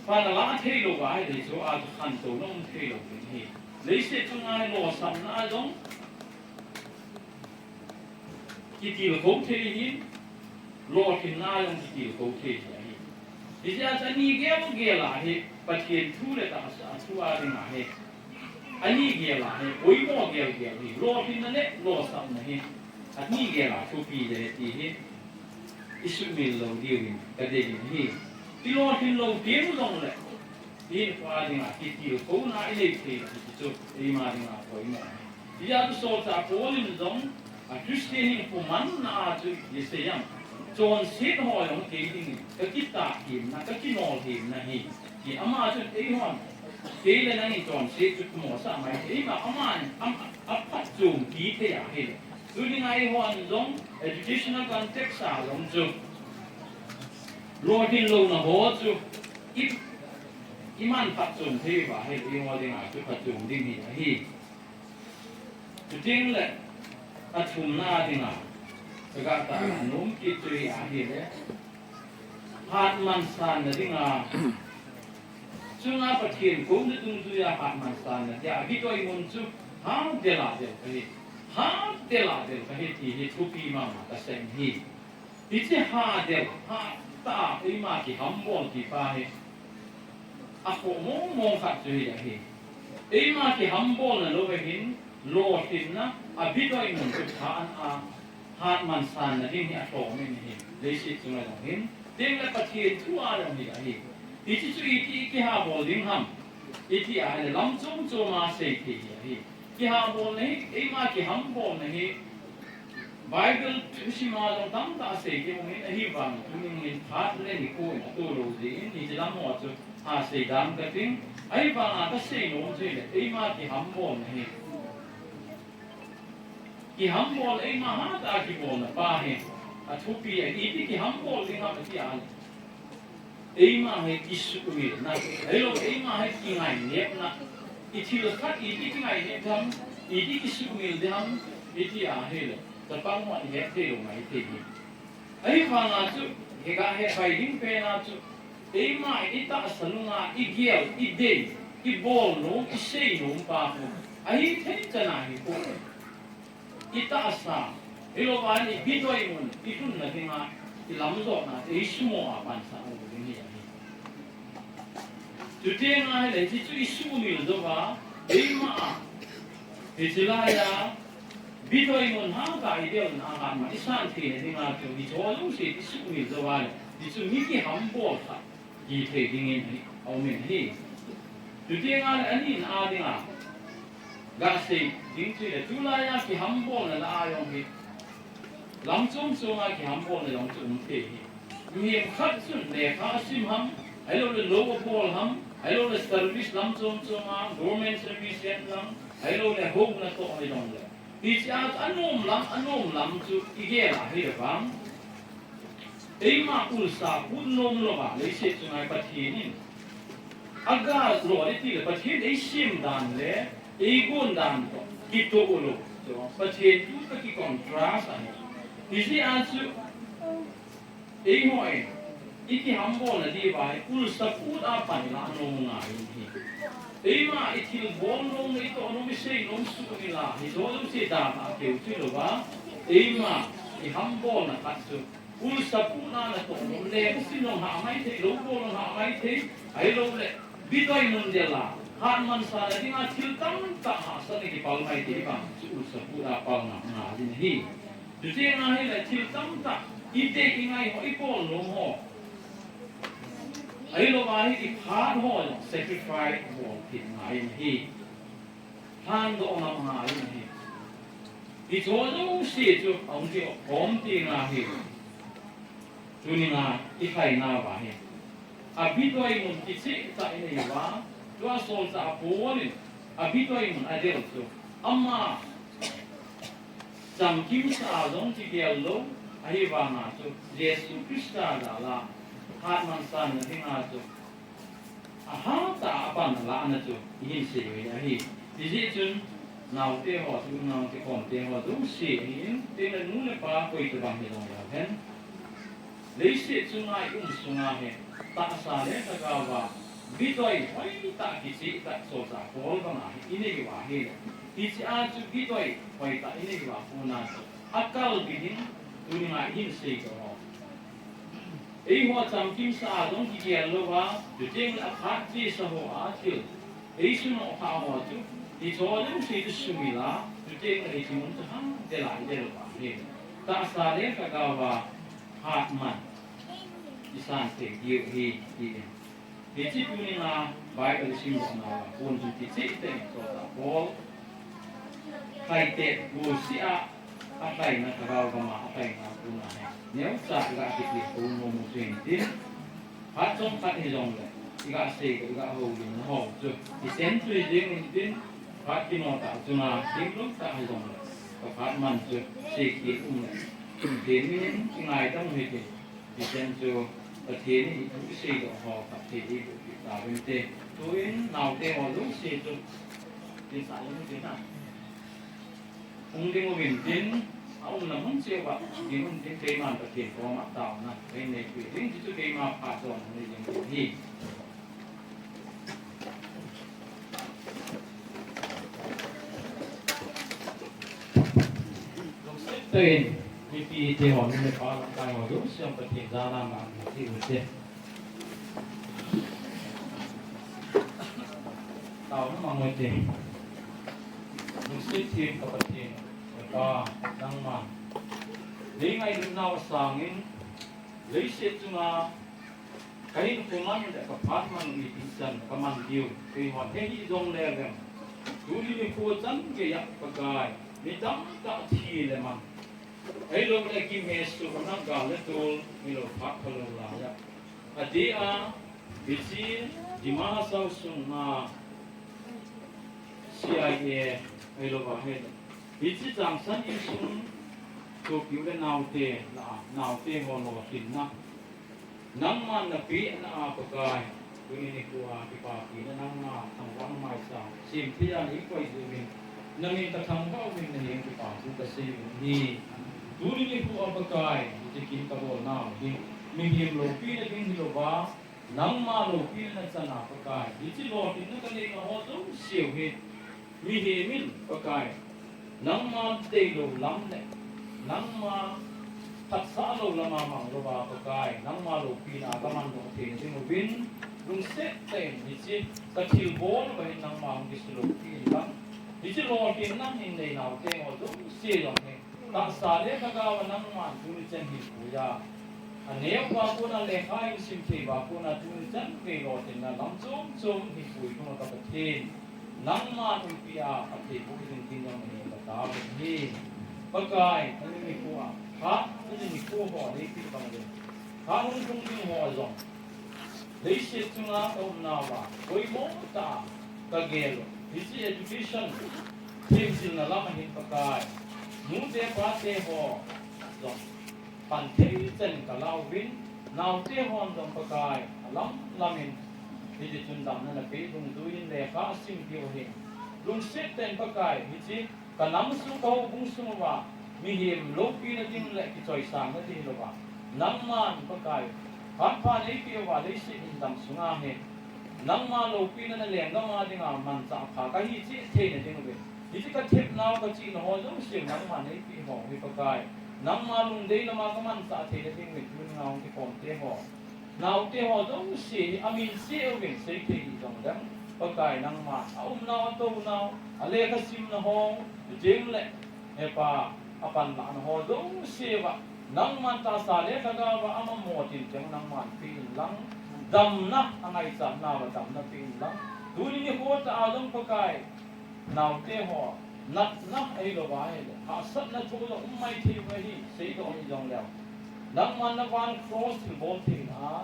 pan ala thei lou uva, hiti chu a chu khantouna um thei lou ding ahi. Leiset chunga lolsapna a jong kitilkhou thei ahin, lolhinna jong kitilkhou thei ahi. Hijeh a chu ani gel gel a hi, Pathen thu le tahsa thu a dinga hi, ani gel a hi, poimo gel gel hi, lolhinna le lolsapna hi, ani gel a thupi ahi ti hi i sumil lou diuvin ka deiyin ahi. I lolhin lou teng jongle, hinkho a dinga kitilkhouna i nei thei hi chu eima dinga poimo ahi. Hijeh a chu solchah Paul in jong, a Christian hinkho manna a chu i sei em. Chonset ho jong kei dingin, ka kitahhimna, ka kinolhimna ahi. Ti ama chun eihon, kei le nangin chonset chu thumosah mai thei. Eima, ama, am, aphatchompi thei ahi. Tunia eihon jong, educational context a jong chu, lolhin louna ho chu, i, i man phatchom thei uva ahi, eiho dinga chu phatchom ding hi ahi. Chuteng le, athumna dinga, ka ga tah a nom kit chu hi ahile, hatman sanna dinga, chunga Pathen kouna dungjuia hatman sanna dia, abidoi mun chu, hadel a del kahi, hadel a del kahi ti hi thupi mama kasei ahi. Hiche hadel, hatah a eima kihambol ti pa hi, akhoh mong mong khat chu hi ahi. Eima kihambolna lou ahin, lolhinna, abidoi mun chu pha ana, hatman sanna ding hi alhom in ahi. Leiset chunga jong hin, teng le Pathen thu a jong hi ahi. Hiche chu iti kihabol ding ham, iti ahile lam chom chom a sei thei hi ahi. Kihabolna hi, eima kihambolna hi, Bible thusim a jong tamtah asei ding um in, ahivang tunin phat le nikho in atoh lou jeh in, hiche lam ho chu asei dam kating, ahivanga kasei nom chu hile, eima kihambolna hi, kihambol eima hatah a kibolna pa hi, athupi a, iti kihambol ding ham ati a le, eima hi kisuhmilna, ahilou eima hi kingainepna, i thil khat iti kingainep ding ham, iti kisuhmil ding ham, iti ahile, chapang ho i het thei lou mai thei hi. Ahivanga chu, hi kahet pai ding pen a chu, eima i tahsa nunga i gel, i dei, i bol nom, i sei nom pa khu, ahithei chan a hi khu, i tahsa, hilouva i bidoi mun, i lhunna dinga, i lamjotna, i sumo a pansah lou ding hi ahi. Chuteng ahile, hichu i suhmil jouva, eima a, hiche laiya, bidoi mun hatah a i delna a hatman i san theina dinga chu, hicho jouse i suhmil jouva le, hichu mi kihambol khat hi thei dingin hi, aumin ahi. Chuteng le anina dinga, gasei ding chu hile, tulaiya kihambolna lah a jong hi, lam chom chom a kihambolna jong chu um thei hi. Mihem khat chun lekha asim ham, ahiloule lou abol ham, ahiloule service lam chom chom a, government service het lang, ahiloule hou natoh hijongle, hichea chu anom lam, anom lam chu i gel a hile vang, eima ulsa put nom louva, leiset chunga Pathen in aga lou itile, Pathen eisem dan le eigon dan toh kitoh lou chu, Pathen thu toh kicontrast ahi. Hijeh a chu, eihon i kihambolna diuva hi ulsa put a pan ilah nom ngai hi. Eima i thilbol nom, i toh nom, i sei nom suhmil a, hijo jouse dan a keu chu hilouva, eima i hambolna khat chu Ulsa puna natoh nom le, sin jong hah maithei, lou bol jong hah maithei, ahilouleh, bitoi mun dela, hatman sana dinga thil tamtah hahsatna kipal maithei vang, chu ulsa puna palna ngai ahi. Chuteng ahile thil tamtah, idei ingai ho, ibol nom ho. Ahilou ahi, iphat ho jong sacrifice bol thei ngai ahi. Lhandoh ngam ngai ahi. Hicheho jouse chu ahung kikhom thei ngai ahi. Tunia ikhaina uva hi, abitoi mun kichehtah inei uva, tua solchah Paul in abitoi mun adel chu, ama chamkimsa a jong kigel lou, ahivanga chu Jesu Christa jal'a hatman sanna dinga chu ahatah a pan alahna chu ihin sei u ahi. Hijeh chun naote ho, tu nao kikhomte ho jouse ahin, tengle nu le pa koi tabang hilou hen, leiset chunga i um sunga hi, tahsa le lhagaova bitoi hoitah kichehtah solchah Paul banga hi inei uva ahile, hichea chu bitoi hoitah inei uva kona chu akalbi ding tunia ihin seidoh ho, eiho chamkimsa a jong kigel louva, chutengle aphat chesa ho a thil eisunoh kha ho chu, hicheho jouse chu sumil a, chutengle hiche mun chu hadel a idel uva ahile, tahsa le lhagaova hatman isan thei diu ahi, tin. Hiche tunia Bible isimdoh nauva kon chun kichehtah in solchah Paul lhaite golseh a, alhaina lhagao gama alhaina kona hi neocha iga kiti tou nom u chu hintin, phat chomkhat hijongle iga seidoh, iga houlimna ho chu hichan chu hijeng hintin, phat kino tah chunga themlou tah hijongle, kaphat man chu seikhel umle, themmin ingaidam u hitin. Hichan chu Pathen in thu iseidoh ho phatthei eiboh peh tauvinte. Tuin naote ho jouse chu, tin sa jong tin na, hung ding uvin tin, aumna mun cheh uva ding uvin tin, keiman Pathen koma taona kahin neipeh ding, chuchu keima phat jong nei ding ahi. Lungset tah in, mipite ho, nu le pa, lamkai ho jouse jong Pathen jana ngah in tiu hite. Taona mang u hite. Lungset them ka Pathen, ka Pa, nangman lei ngailutnau asangin, leiset chunga kahinkho man le kaphat man u ipi chan kaman diu keihon hehih jongle vem, tuni nikho chan geiya Pakai, mi tamtah thi le man, ahiloule kimesohna, gal le tol, ahilou phat phalou laiya, adeh a, hiche Dima Hasao sunga C I A, ahilou ahile, hiche Changsan insung sopi u le naote lah a, naote ho lolhinna nangman napehna a Pakai, tuni nikho a kipapina nangma thangvahna maicham semtheiya neikoi jeh uvin, namin kathangvah uvin, namin kipathu kasei u ahi. Tuni nikho a Pakai, hiche kin kabolnau hi mihem loupina ding hilouva, nangma loupina nachan a Pakai, hiche lolhinna kaneina ho jouseu hi, mihem in Pakai, nangma deilou lam le nangma phatsah lou lama manglouva Pakai, nangma loupina a kamandoh theina dinguvin, lungset tah in hiche kathilbol uva hin nangma hung kisu loupin lang, hiche lolhinna hin neinaute ho jouse jong hi, tahsa le lhagaova nangman tuni chan hinpuiya, aneo uva kona lekha isim thei uva kona tuni chan gei lolhinna lam chom chom hinpui thunga ka Pathen, nangman eipea phatthei boh ding tin jong nahin katao ahi. Pakai, tuni nikho a, phat tuni nikho ho neipeh bang le, phat hung lhung ding ho jong, leiset chunga kaumnauva poimo tah a kagel u, hiche education themjilna lam ahin Pakai, nute pate ho jong pan thei chan in kalauvin, naote hon jong Pakai, alam lam in, hitichun damna napeh dungjuiyin lekha asim diu ahin, lungset tah in Pakai, hiche kanam sung, kahoubung sung uva, mihem loupina ding le kichoisangna ding hilouva, nangman Pakai, phat pha neipeh uva leiset hin dam sunga hi, nangma loupina na lenggam a dinga manchah pha kahi cheh theina dinguvin, hiche kathepnau kachihna ho jouse nangman neipeh ho hi Pakai, Nangma lungdei lama ka manchah theina ding uvin tuni a hung kikhom te ho, naote ho jouse hi amin cheh uvin sei thei hih jongleng, Pakai nangma a umnau a tounau, a lekha simna ho, chuteng le, he Pa, a panlahna ho jouse uva, nangman tahsa le lhagao a ama mo tin cheng nangman pe in lang, damna a ngaichat nauva damna pe in lang, tuni nikho tah a jong Pakai, naote ho, natna ahilou va ahile, hahsatna thu jong um mai thei uva ahi, seidoh hih jongleu, nangman na van cross thilbol theina a,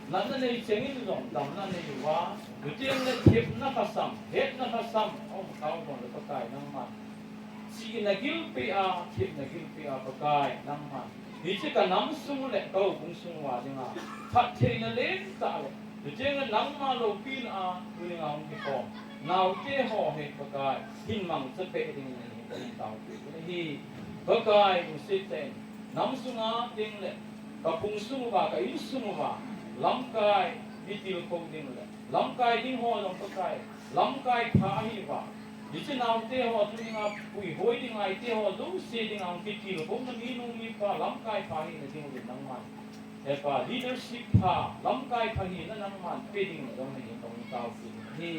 natna nei cheng in jong damna nei uva, chuteng le thepna lhasam, hetna lhasam a um kha u jongle Pakai nangman chihna gilpi a, thepna gilpi a Pakai nangman hiche ka nam sung le ka houbung sung uva dinga phattheina lentah le, chuteng le nangma loupina a tuni a hung kikhom naote ho hi Pakai hin mangcha peh dingin nahin taopeh u ahi. Pakai lungset tah in nam sunga ding le ka phung sung uva, ka insung uva, lamkai mi tilkhou ding le lamkai ding ho jong Pakai, lamkai pha ahi uva, hiche naote ho tuni a puihoi ding ahite ho jouse dinga hung kitilkhouna mi nu mi pa lamkai pha hina ding uvin nangman, he Pa, leadership pha, lamkai pha hina nangman pe ding jong nahin taopeh u ahi.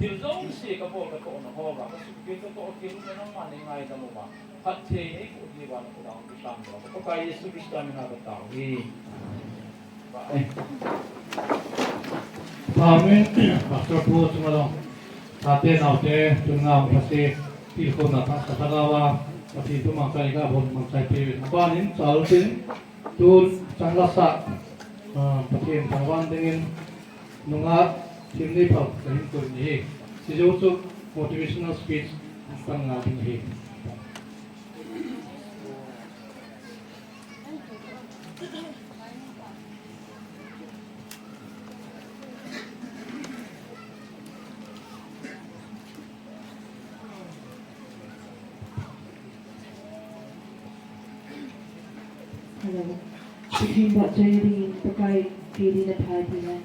Thil jouse ka bol ka tohna ho uva, ka sukil ka tohkil u nangman nei ngaidam uva, phatthei nei boh diuva na khut a hung kitam uva, ka Pakai Jesu Christa mina ka tao uve. Amen. Pastor Pu chunga jong, tate naote, tuni a hung lhase, tilkhouna thah sa lhagao a, Pathen thu mangcha nei kabol mangcha peh uvin. Aban in chal tin, tun chang lasa, ah, Pathen thangvah dingin, nungah themnei pha kahin kon ahi. Chujou chu motivational speech pan ngal ding ahi. Hello. Pathen vahchoina dingin Pakai kidina pha dingin.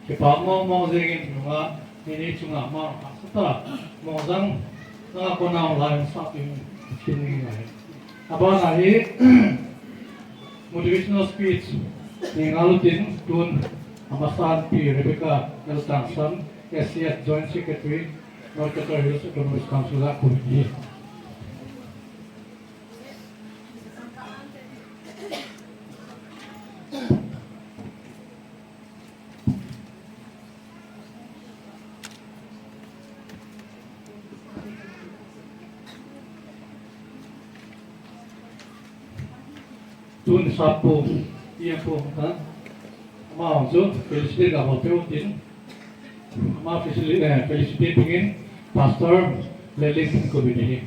Kipa mong mong jingin nunga, nini chunga ma, sata, mong jang, nunga kona lai sa pin, chin ni ngai. Abana hi, motivational speech, ni ngalutin, tun, amasan Pi Rebecca L Tangsan, S C S Joint Secretary, North Cachar Hills Autonomous Council a Committee. Tun sapu, ia pu, ha? Ama hong chu, felicitate ka hong peutin. Ama felicitate, eh, felicitate dingin, Pastor Lelin Committee.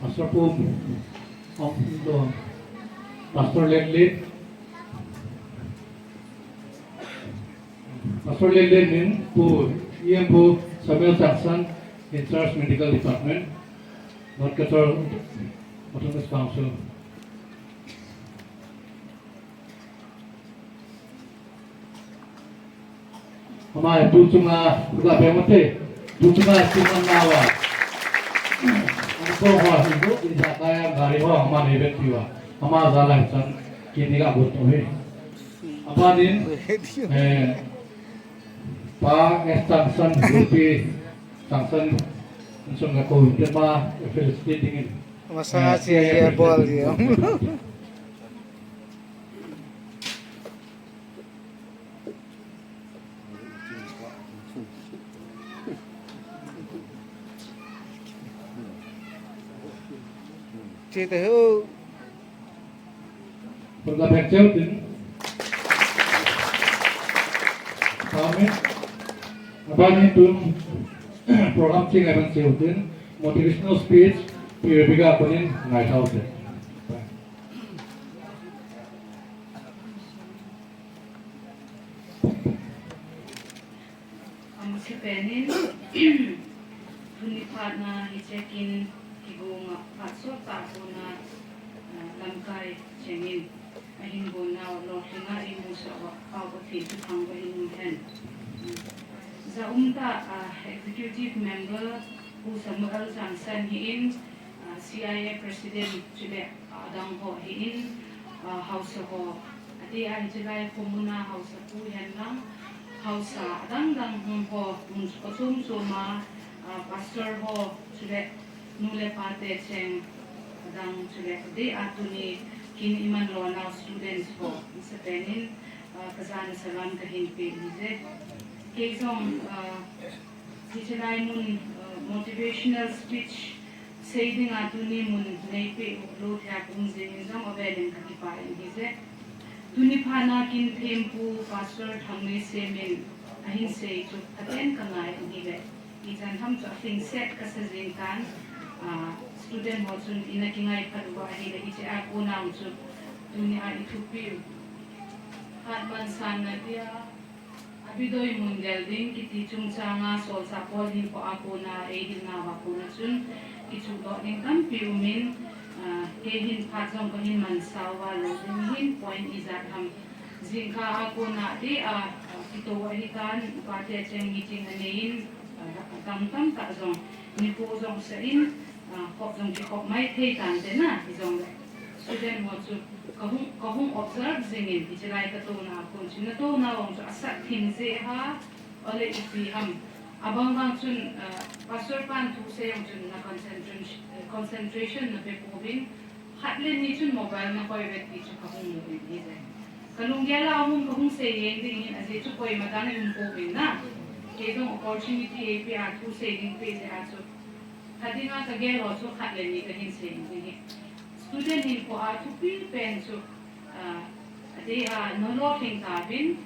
Pastor Pu, oh, ito. Pastor Lenlin. Pastor Lenlin min Pu, E M Pu Samuel Tangsan, in charge medical department, North Cachar Autonomous Council. Ama tu chunga, tu ka pe mate, tu chunga tu man nawa. Ang ko ho, hindu, isa kaya gari ho, ama ni bet piwa. Ama zala chan, kini ka buto he. Apa din, eh, pa, eh, Tangsan, Rupi, Tangsan, Tangsan ka ko, tema, felicitate dingin. Masa si ya bol dia. Chete ho. Program hek cheu tin. Amen. Abani tun program ching aban cheu tin. Motivational speech, Pi Rebecca konin ngai thau te. Amasapen in, tuni phat na hiche kin kigong a phat sot tah kona, ah, lamkai chengin ahin gon nau lolhinga imusah uva Pathen thuthang uva hin um hen. Ja umtah, ah, Executive Member Pu Samuel Tangsan hi in, ah, C I A President chule adang ho hi in, ah, haosa ho, ati a hiche lai khomun a haosa pu hen lang, haosa adang dang hung ho, mun chom chom a, ah, pastor ho, chule nu le pa te cheng adang, chule ati a tuni kin iman lona students ho, amasapen in, ah, kajana salam kahin pe in je. Kei jong, ah, Hiche lai mun, uh, motivational speech sei dinga tuni mun neipeh u lou thei a kaum jing in jong avel in kakipah in ahije. Tuni phat na kin thempu Pastor Thangneisem in ahin sei chu phaten kangai in ahile. Ichan ham chu alhingset kasa jing tan, uh, student ho chun ina kingai phat uva ahile hiche a kona chu tuni a ithupi u. Hatman sanna dia, Abidoi mun del ding kiti chungchang a solchah Paul hinkho a kona eihilna uva kona chun kichuhdoh ding tampi um in, ah, kei hin phat jong kahin mansa uva lou ding hin point ijat ham. Jingkah a kona ati a, ah, kitou ahitan, upate cheng meeting anei in, ah, atam tamtah jong nikho jong sah in, ah, khop jong kikhop mai thei tante na, hijongle. Student ho chu kahung, kahung observe jing in, hiche lai katouna a kon chu natouna vang chu asat thim jeh ham, ole ipi ham. Abang bang chun, ah, pastor pan thusei jong chun na concentration, eh, concentration nape pouvin, khat le ni chun mobile nakoi uve ti chu kahung mu in ahije. Kalunggel a um kahung sei jeng ding hin ajeh chu koima dang um pouvin na. Kei jong opportunity eipeh a thusei ding peh jeh a chu. Khat dinga kagel ho chu khat le ni kahin sei ding ahi. Student hinkho a thupi pen chu, ah, ati a, nalolhing tauvin,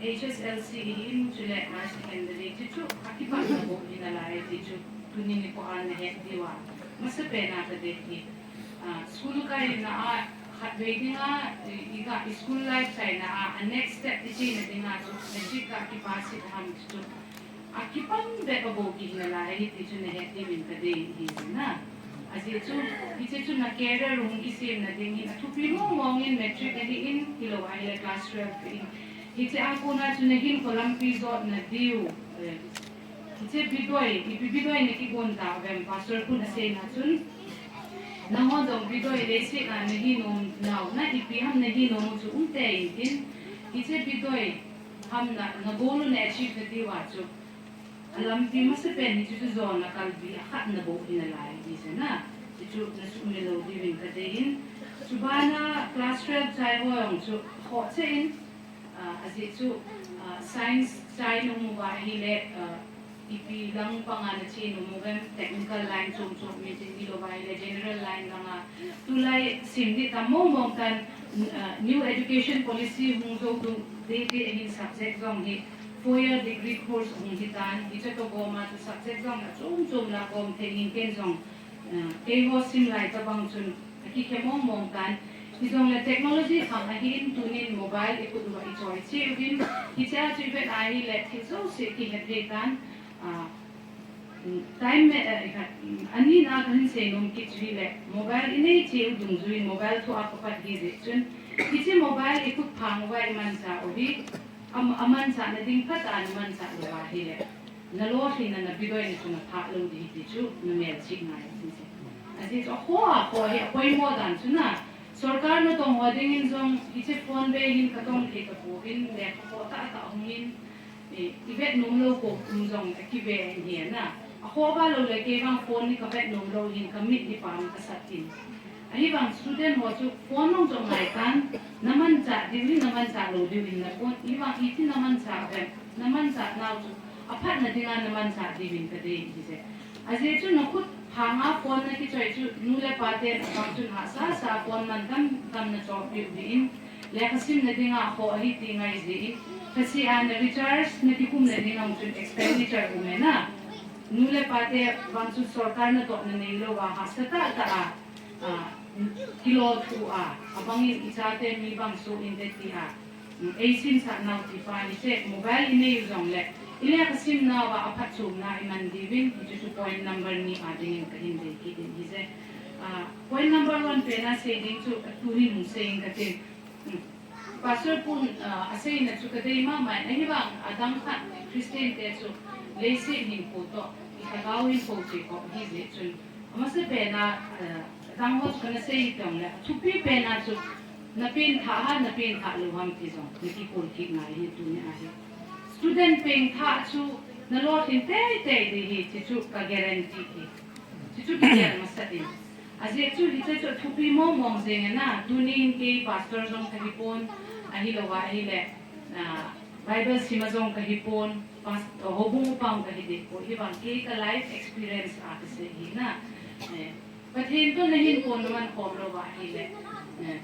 H S L C hi in chule higher secondary ti chu, akipatna bou hi nalai ti chu, tuni nikho a nahet diu a, amasapen a kadei hi. Ah, school kaina a, khatvei dinga, i, i ka, i school life chaina a, a next step icheina dinga chu, matric a kipass hih ham ti chu, Akipan bep a bou kihi nalai ahi ti chu nahet diuvin kadei ahi na. Ajeh chu, hiche chu na career hung kisemna ding hin, athupi mong mong in matric ahin, hilou ahile class twelve ahin. Hiche a kona chu nahinkho lampi jotna diu, eh, hiche bidoi, ipi bidoi nakigon tauvem, Pastor pun aseina chun. Nangho jong bidoi leiset a nahi nom nau, na ipi ham nahi nom u chu umtei intin. Hiche bidoi ham na, na goal u na achieve nadiu a chu. Alampi masapen hichu chu jona kalbi akhatna bou hi nalai ding ahi na. Hichu nasuhmil lou diuvin kadei in. Chubana class twelve chai ho jong chu khoh cheh in, ah, ajeh chu, ah, science chai na um uva ahile, ah, ipi lang panga nache nom uvem, technical line chom chom mi tin, hilouva ahile general line langa. Tulai sim ding tam mong mong tan, ah, New Education Policy hung jou ding ding ahin subject jong hi four year degree course hung hitan, hiche toh goma chu subject jong achom chom la gom thei in ken jong, ah, keiho sim lai tabang chun akikhe mong mong tan. Hijongle technology khang ahin tunin mobile ikhut uva ichoi cheh uvin, hichea chu ivet ahile thil jouse kihe thei tan, ah, time, eh, khat, anina kahin seinom kit chu hile, mobile inei cheh u dungjuiyin mobile thua kapat hijeh chun, hiche mobile ikhut phang uva imanchah u hi, am-, amanchahna ding phatah a namanchah louva ahile, nalolhinna, nabidoina chu naphah lou ding ahi ti chu namelchih ngai ahi. Ajeh chu akhoh akhoh hi apoimo dan chu na, sorkar natong ho dingin jong hiche phone bei hin katong thei tapouvin, lekha khoh tahtah hungin, eh, ivet nom lou kho um jong akive in ahi na. Akhoh va loule kei vang phone hi kavet nom lou hin kamit hi pam kasat in. Ahivang student ho chu phone jong chu angaitan, namanchah diu hi namanchah lou diu hin napon, ahivang iti namanchah uvem, namanchah nau chu aphatna dinga namanchah diuvin kadei ahi je. Ajeh chu nakhut phanga phone nakichoi chu nu le paten abang chun hahsa sa phone mantam tam nachohpeh u ahin, lekha simna dinga akhoh ahi ti ngai jeh in, khasi a na recharge nakikhumna ding jong chun expenditure um e na. Nu le pate vang chu sorkar natohna neilouva hahsa tahtah a, ah, kilou thu a, abangin ichate mi bang soh inte tia, mm, eisinsah nau tipa hiche mobile inei u jongle, ilekha simnauva aphatchomna iman diuvin, hichu chu point number ni a dingin kahin dei kit in ahije. Ah, point number one pena sei ding chu tuhin hung sei inge katin. Pastor pun, ah, aseina chu kadei mama in, ahivang adang khat Christian te chu leiset hinkho toh, ilhagao hinkho chekop ahijeh chun, amasapena, ah, adang ho chu kana sei hijongle, athupi pena chu napengthah ham, napengthah lou ham ti jong nakikol kit ngai ahi tunia hi. Student pengthah chu nalolhin teitei ding ahi, chuchu ka guarantee ahi. Chuchu kigel masat in. Ajeh chu hiche chu athupi mong mong jeng e na, tunin kei pastor jong kahipon, ahilouva ahile, ah, Bible sima jong kahipon, pas-, houbung upa jong kahi dehpoi, hivang kei ka life experience a kasei ahi na. Eh, Pathen toh nahinkho naman khom louva ahile, eh,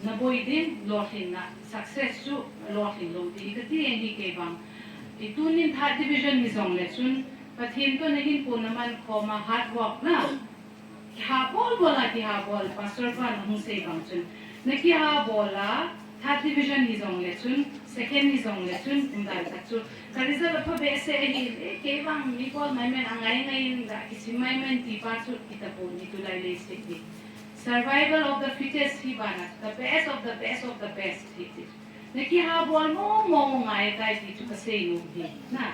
naboi ding, lolhinna, success chu lolhin lou ding kati ahi kei vang. Itunin third division hijongle chun, Pathen toh nahinkho naman khom a hard work na, kiha bol bol a, kiha bol, pastor pan ahung sei bang chun, nakiha bol a, third division hijongle chun, second hijongle chun, umdan khat chu, ka result apha behseh ahi, eh, kei vang mi bol maiman, angai ngai in ga kisim maiman tipa chu, itapon, itulai leiset hi. Survival of the fittest hi bana, the best of the best of the best hi ti. Nakiha bol mong mong ngai tai ti chu kasei nom ahi. Na,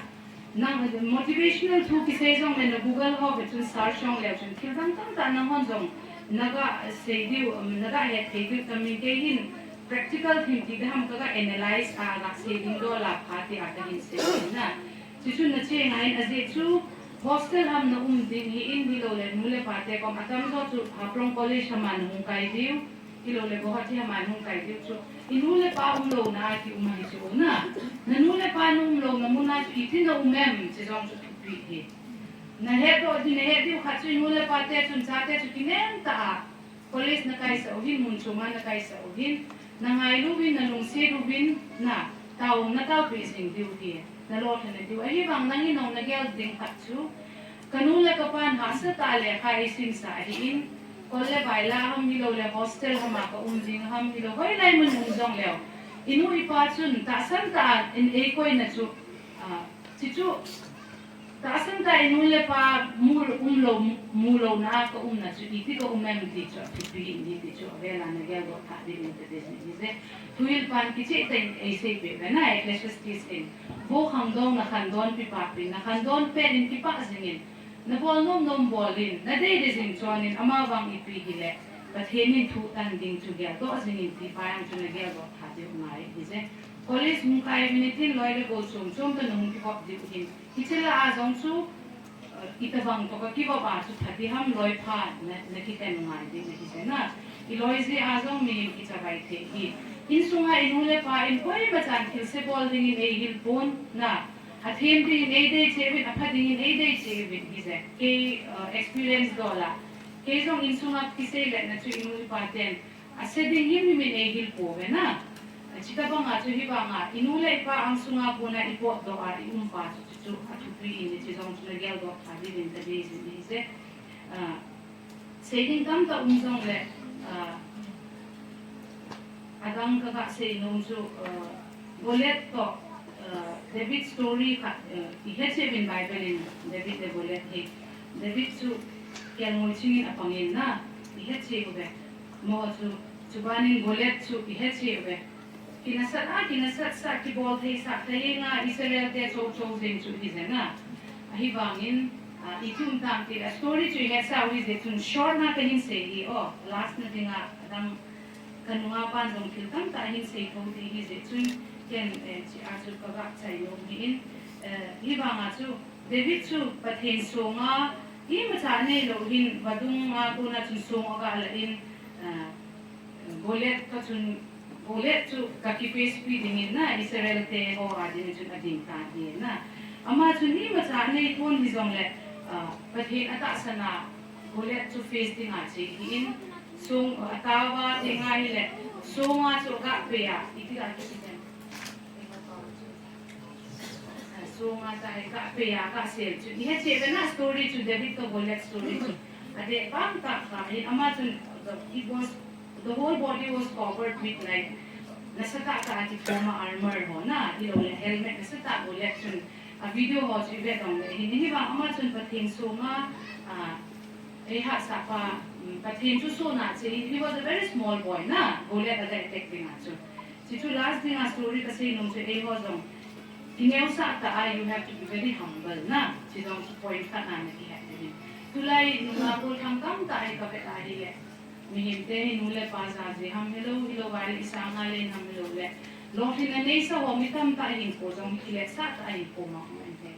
nang motivational thu kisei jongle na Google ho ve chun search jongleu chun thil dang tamtah nanghon jong naga sei diu, um, naga het thei diu tamin kei hin practical thil ti daham kaga analyze a gasei ding dol a pha tia kahin sei na. Chuchu nachenga in ajeh chu hostel ham naum ding ahin, hiloule nu le pate kom atamjo chu Haflong College hama nahung kai diu, hiloule Guwahati hama nahung kai diu chu, inu le pa umlouna a kium ahi chu na. Nanu le pa naumlouna muna chu iti naum em, chujong chu thupi ahi. Nahetdoh ding, nahet diu khat chu inu le pate chun chate chu kinem tah a college nakaisah uvin, mun choma nakaisah uvin, nangailu uvin, nalungset uvin, na, tao, nataopeh jing diu ahi, nalolhinna diu. Ahivang nangin jong nagel ding khat chu, kanu le kapan hahsatah a lekha eisimsah ahin, kol le baila ham hiloule hostel hama kaum jing ham hilou, hoilai mun um jongleu, inu ipa chun tahsan tah a in eikoina chu, ah, chuchu Tahsan tah a inu le ipa mu umlou, mulouna a ka umna chu iti ka um em ti chu athupi in ti chu avel a na geldoh thah ding in ka deisah in ahije. Thuhil pan kicheh tah in eiseipeh uve na, Ecclesiastes in. Vo khangdong, na khandon pipah pin, na khandon pet in kipah jing in. Na bol nom nom bol in, na dei dei jing chon in, amavang ipi hile Pathen in thutan ding chu geldoh jing in ti pa jong chu na geldoh thah diu ngai ahije. College hung kai minute in loi le gol chom chom toh na hung kivop diu hin. Hiche lah a jong chu, eh, itobang toh ka kivop a chu pha ding ham, loi pha na, na kiten ngai ding na hi se na. I loi jeh a jong mihem kichavai thei hi. Insunga inu le ipa in koima chan thilse bol ding in eihil pon na. Athem ding in eidei cheh uvin, apha ding in eidei cheh uvin ahije. Kei, eh, experience dol a. Kei jong insunga kisei letna chu inu ipa ten ase ding himhim in eihil pouve na. Chutobang a chu hivang a, inu le ipa angsunga kona ipotdoh a, i um pa chu, chu, chu athupi in, hiche jong chu na geldoh thah ding in ka deisah in ahije. Ah, sei ding tamtah um jongle, ah, adang ka ga sei nom chu, ah, Goliath toh, ah, David story khat, ah, i he cheh uvin Bible in David le Goliath hi. David chu kelngoi ching in apang in na, i he cheh uve. Amaho chu, chuban in Goliath chu i he cheh uve. Kinasat a, kinasat sah, kibol thei sah, thei nga Israel te chou chou jeng chu hi jeng a. Ahivang in, ah, iti um tam ti le, story chu i he sah u hijeh chun short na ka hin sei hi o, last na ding a, adang ka nunga pan jong thil tamtah ahin sei thou ti hijeh chun, ken, eh, hiche a chu ka ga chai nom hi in, eh, hivang a chu, David chu Pathen songa, imacha neilou hin, vadung a kona chun song aga la in, ah, Goliath ka chun, Goliath chu ka kiface pi ding in na, Israel te ho a ding chun ading tan ahi na. Ama chun imacha nei pon hijongle, ah, Pathen atahsan a Goliath chu face ding a che ahi in, song, ah, ataova ding ahile, songa chu aga pe a, iti ga kiti dem. Songa chu aga pe a, aga sel chu. I he cheh uve na story chu, David toh Goliath story chu. Adeh pang tah kha hin ama chun, the, it was, the whole body was covered with, like, nasatah tah a kikhom a armor ho na, ahilou le helmet nasatah Goliath chun. A video ho chu i vet dong le hin, hivang ama chun Pathen songa, ah, eihahsah pa, mm, Pathen chu sona che in, he was a very small boy na, Goliath aga attack ding a chu. Hichu last ding a story ka sei nom chu eiho jong kineosah tah a, you have to be very humble na. Hiche jong chu point khat na na kihet ding. Tulai nunga gollhang tamtah hi ka vet ahile, mihem te hi nu le pa jaji ham hilou, hilou vale i sanga len ham hilou le, lolhinna neisa ho mi tamtah hinkho jong hi kiletsah tah a hinkho mong mong ahi.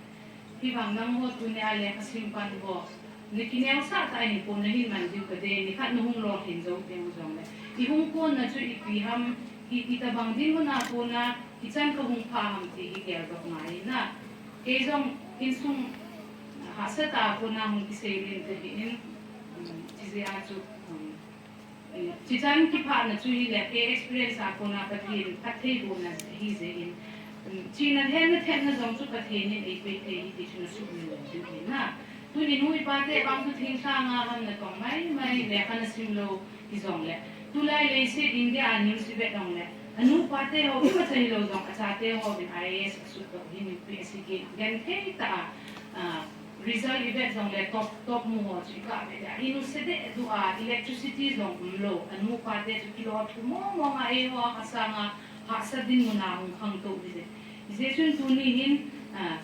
Hivang nangho tunia lekha sim pan ho, na kineosah tah a hinkho na hin man diu ka dei, nikhat na hung lolhin jou teng jongle. I hung konna chu ipi ham, i, itobang dinmun a kona, ichan ka hung pha ham ti hi geldoh ngai in na. Kei jong insung hahsa tah a kona hung kisei lin ka hi in, um, hiche jeh a chu, um, Eh, hichan kiphana chu hile, kei experience a kona Pathen phattheibohna ahi jeh in, um, chihna lhenna thepna jong chu Pathen in eipeh thei ahi ti chu na sumil lou diu ahi na. Tuni nu ipa te vang chu thinglhang a ham na tong mai mai, lekha na sim lou hijongle. Tulai leiset India a news i vet jongle, anu apa te ho imacha hilou jong achate ho vin I A S asut doh hin U P S C gate genthei tah a, ah, result i vet jongle top, top mu ho chu i ga vet le, i nuse deh deh a, electricity jong umlou, anu apa te chu kilolhin mong mong a, eiho a sanga hahsa dinmun a hung khangtou u hijeh. Hijeh chun tuni hin, ah,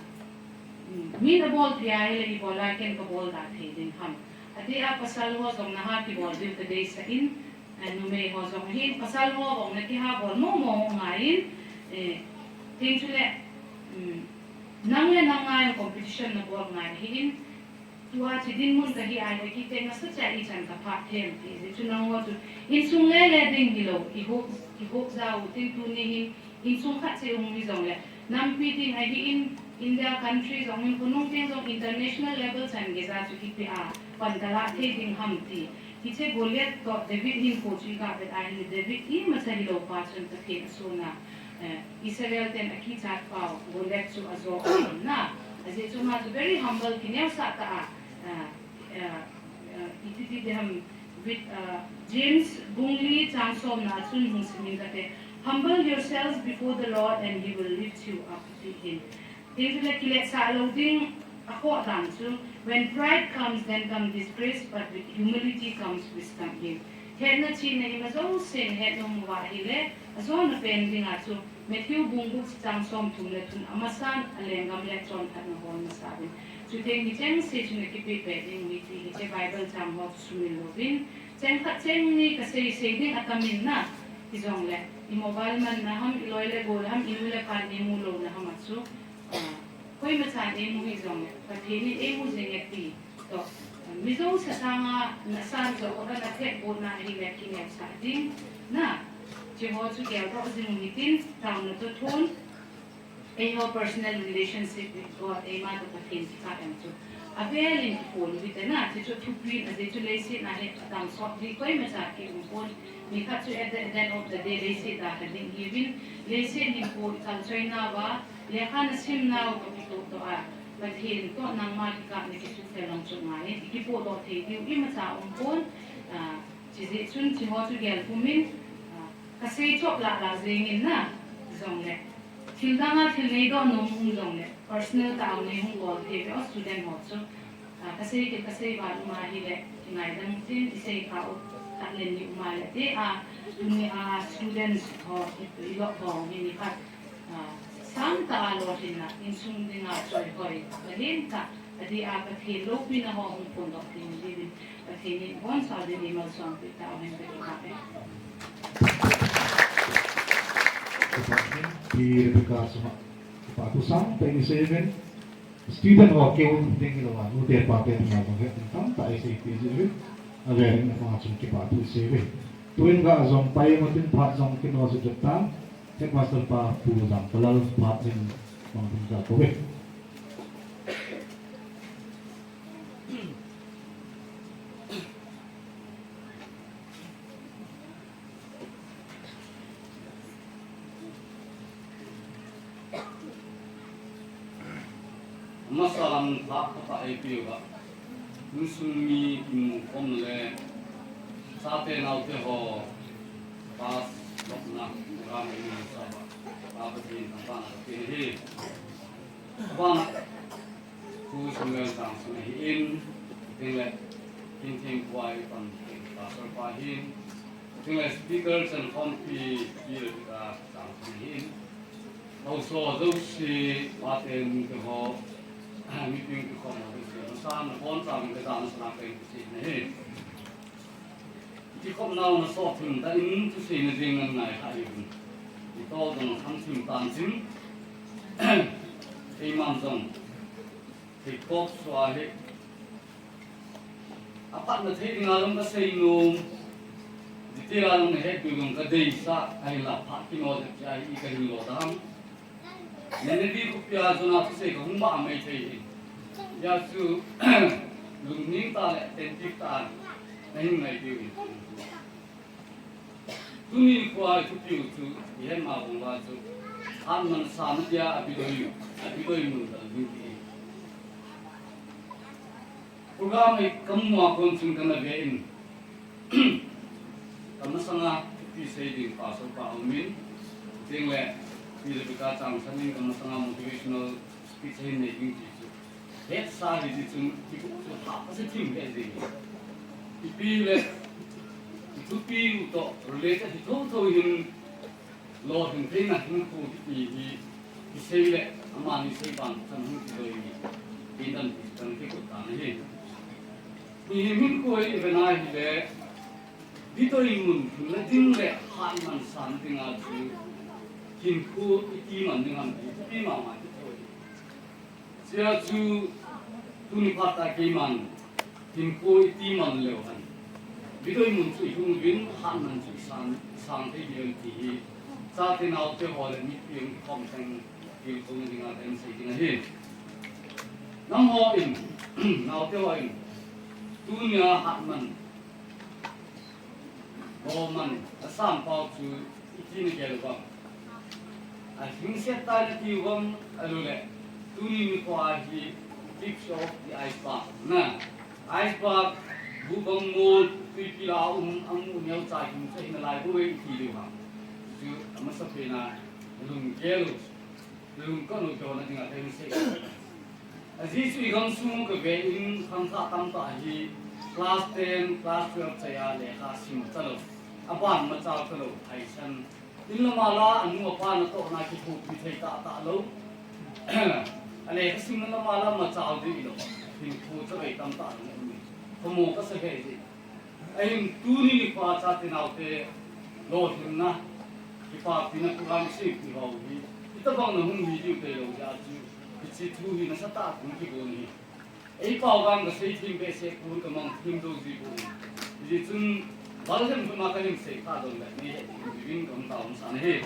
min abol thei ahile ibol a ken kabol da thei ding ham. Adeh a pasal ho jong naha kibol diu kadeisah in, eh, numei ho jong hin, pasal ho jong na kiha bol mong mong u ngai in, eh, tin chule, um, nang le nang ngai competition na bol ngai ahi in, tua hiche dinmun kahi ahile kei te nasatah a ichan ka phah them ti, hijeh chun nangho chu insung le le ding hilou, i hope, i hope ja u tin tuni hin, insung khat cheh hung hi jongle, nampi ding ahi in, India country jong in, khonung teng jong international level chan geija chu ipi a pan kalah thei ding ham ti. Hiche Goliath toh David hinkho chu i ga vet ahile, David imacha hilou pa chun Pathen asona, eh, Israel ten akichat pau Goliath chu ajo ahin na. Ajeh chu ama chu very humble, kineosah tah a, eh, eh, eh, iti ti ding ham, with, uh, James bung li chang somna a chun hung sim inge kate, "Humble yourselves before the Lord and he will lift you up," ti ahin. Tin chule kiletsah lou ding, Akhoh dan chu, when pride comes, then come disgrace, but with humility comes wisdom. Hi hetna chihna ima jouse nahet nom uva ahile, ajona pen dinga chu Matthew bung gup chang somthum le thum amasan alenggam le chonphatna hol masa uvin. Chuteng mi chengse chun akipe peh ding ahi ti hi hiche Bible chang ho chu sumil louvin, cheng khat cheng ni kasei sei ding atam in na, hijongle i mobile manna ham, i loi le gol ham, i nu le pan eimu louna ham a chu, ah, koima chan eimu hijongle Pathen in eimu jing e ti toh, mi jouse sanga nasan joh uva nathet botna ahile kineosah ding na, hiche ho chu geldoh jing u hitin, taona toh thon, eiho personal relationship with God, eima toh Pathen kikah jong chu avel in kiphon u hite na, hiche chu thupi in, ajeh chu leiset a hi adang sot ding koima cha kium pon, mi khat chu at the, at the end of the day leiset a kha ding ahiuvin, leiset hinkho i kalchoinauva, lekha nasimnau toh kitoh toh a, Pathen toh nangma kikah na kisuhkhel jong chu ngai in, i kipohdoh thei diu imacha um pon, ah, chujeh chun hiche ho chu gel pum in, ah, kasei chop lah lah jeng in na, jongle thil dang a thil neidoh nom um jongle personal tah a nei hung call thei uve o student ho chu. Ah, kasei kit, kasei val um ahile kingaidam tin, isei kha u khat le ni um ahile ti a, tuni a students ho i, i lop ho hi nikhat, ah, sangtah a lolhinna, insung dinga choihoi lolhin tah, adeh a Pathen loupina ho hung phondoh thei diuvin Pathen in abonchauva eimalsom peh tauhen, kakipah e. Pi Rebecca chunga kipathu sangtah isei uvin, student ho keu ding hilouva, nute pate dinga jong hetna tamtah isei peh jiuvin, avel in ama chunga kipathu isei uve. Tuin ga jong pai intin phat jong kino jep jep tan, Headmaster pa Pu Jangpalal phat in mang ding kakou uve. Amasan phat khat eipeh uva, insung mi kimu khomna le chate naote ho class lopna program eina sa uva, Pa Pathen thangvahna kape ahi. Abana Pu Samuel Changsan ahin, chuteng le Kinthempuai pan Pastor pa ahin, chuteng le speaker chankhompi Pi Rebecca Changsan ahin, haosa jouse, pate nute ho, mipin kikhomna jouse, amasan nabonchauvin kajana sana kahin kisei ahi. Kikhopnau nasot thim tah in thuseina jeng ngan ngai kha ahiuvin, itol jong thang thim tan tin, keiman jong theikop sua hi aphatna thei dinga jong kasei nom, detail a jong nahet diu jong kadeisah, ahinla phat kino jep chai hi kahin lo dam. Nineveh khopia Jonah thusei kahung bah maithei hi. Hijeh chun lungning tah le attentive tah a nahin ngai diu ahi. Tuni nikho a ithupiu chu ihet ma bang uva chu, hatman sana dia abidoi, abidoi mun dal ding ti. Program hi kamu a kon chun kana ve in, kamasanga thupi sei ding Pastor pa aumin, chuteng le Pi Rebecca Changsan in kamasanga motivational speech ahin nei ding ti chu, hetsa hi ti chun, kikuh chu hah kasa thim lheh jeng. Ipi le, ithupiu toh related hi thotho hin, lolhing theina hinkho kiti hi, isei le, amani sei ban chan hung kidoi hi, tin dan ti chan kikut tan ahi. Mihem hinkho hi ive na hile, bidoi mun lhunna ding le hatman san dinga chu, hinkho iti man ding ham ti, ipi mama kithou hi. Hijeh chun, tuni phat a keiman, hinkho iti man leu hen, bidoi mun chu ilhung uvin, hatman chu isan, isan thei diu ti hi, chate naote ho le mipi hung kikhom teng, tilkhouna dinga kahin sei ding ahi. Nangho in, naote ho in, tunia hatman, lolhing man, asan pau chu iti nagel uvem? Alhingset tai nati uvem, ahilouleh tuni nikho a hi tips of the iceberg na. Iceberg, bu bang mol, tuipi la um, amu neocha hing chu ahi nalai bou ve iti diu ham? Chu amasapen a, nalunggel u, nalungkot u kihona dinga kahin sei. Ajeh chu i gamsung kave in khangthah tamtah hi class ten, class twelve chai a lekha sim talou, aban machal talou, haisan. In lama la anu apa natohna kithopi thei tahtah lou. Alekha simna lama la machal ding lou. Hinkho chavei tamtah lou um e. Khomo kasa hei ding. Ahin tuni nikho a chate naote lolhinna, kipapina program seipi ho hi, itobang na hung hi diu tailou jeh a chu, hiche thu hi nasatah a hung kibol ahi. Eipao vang kasei them behseh pon, kamang them jou ji pon. Hijeh chun, balhem thuma kahin sei kha jongle, neihet diuvin kahung taona ahi.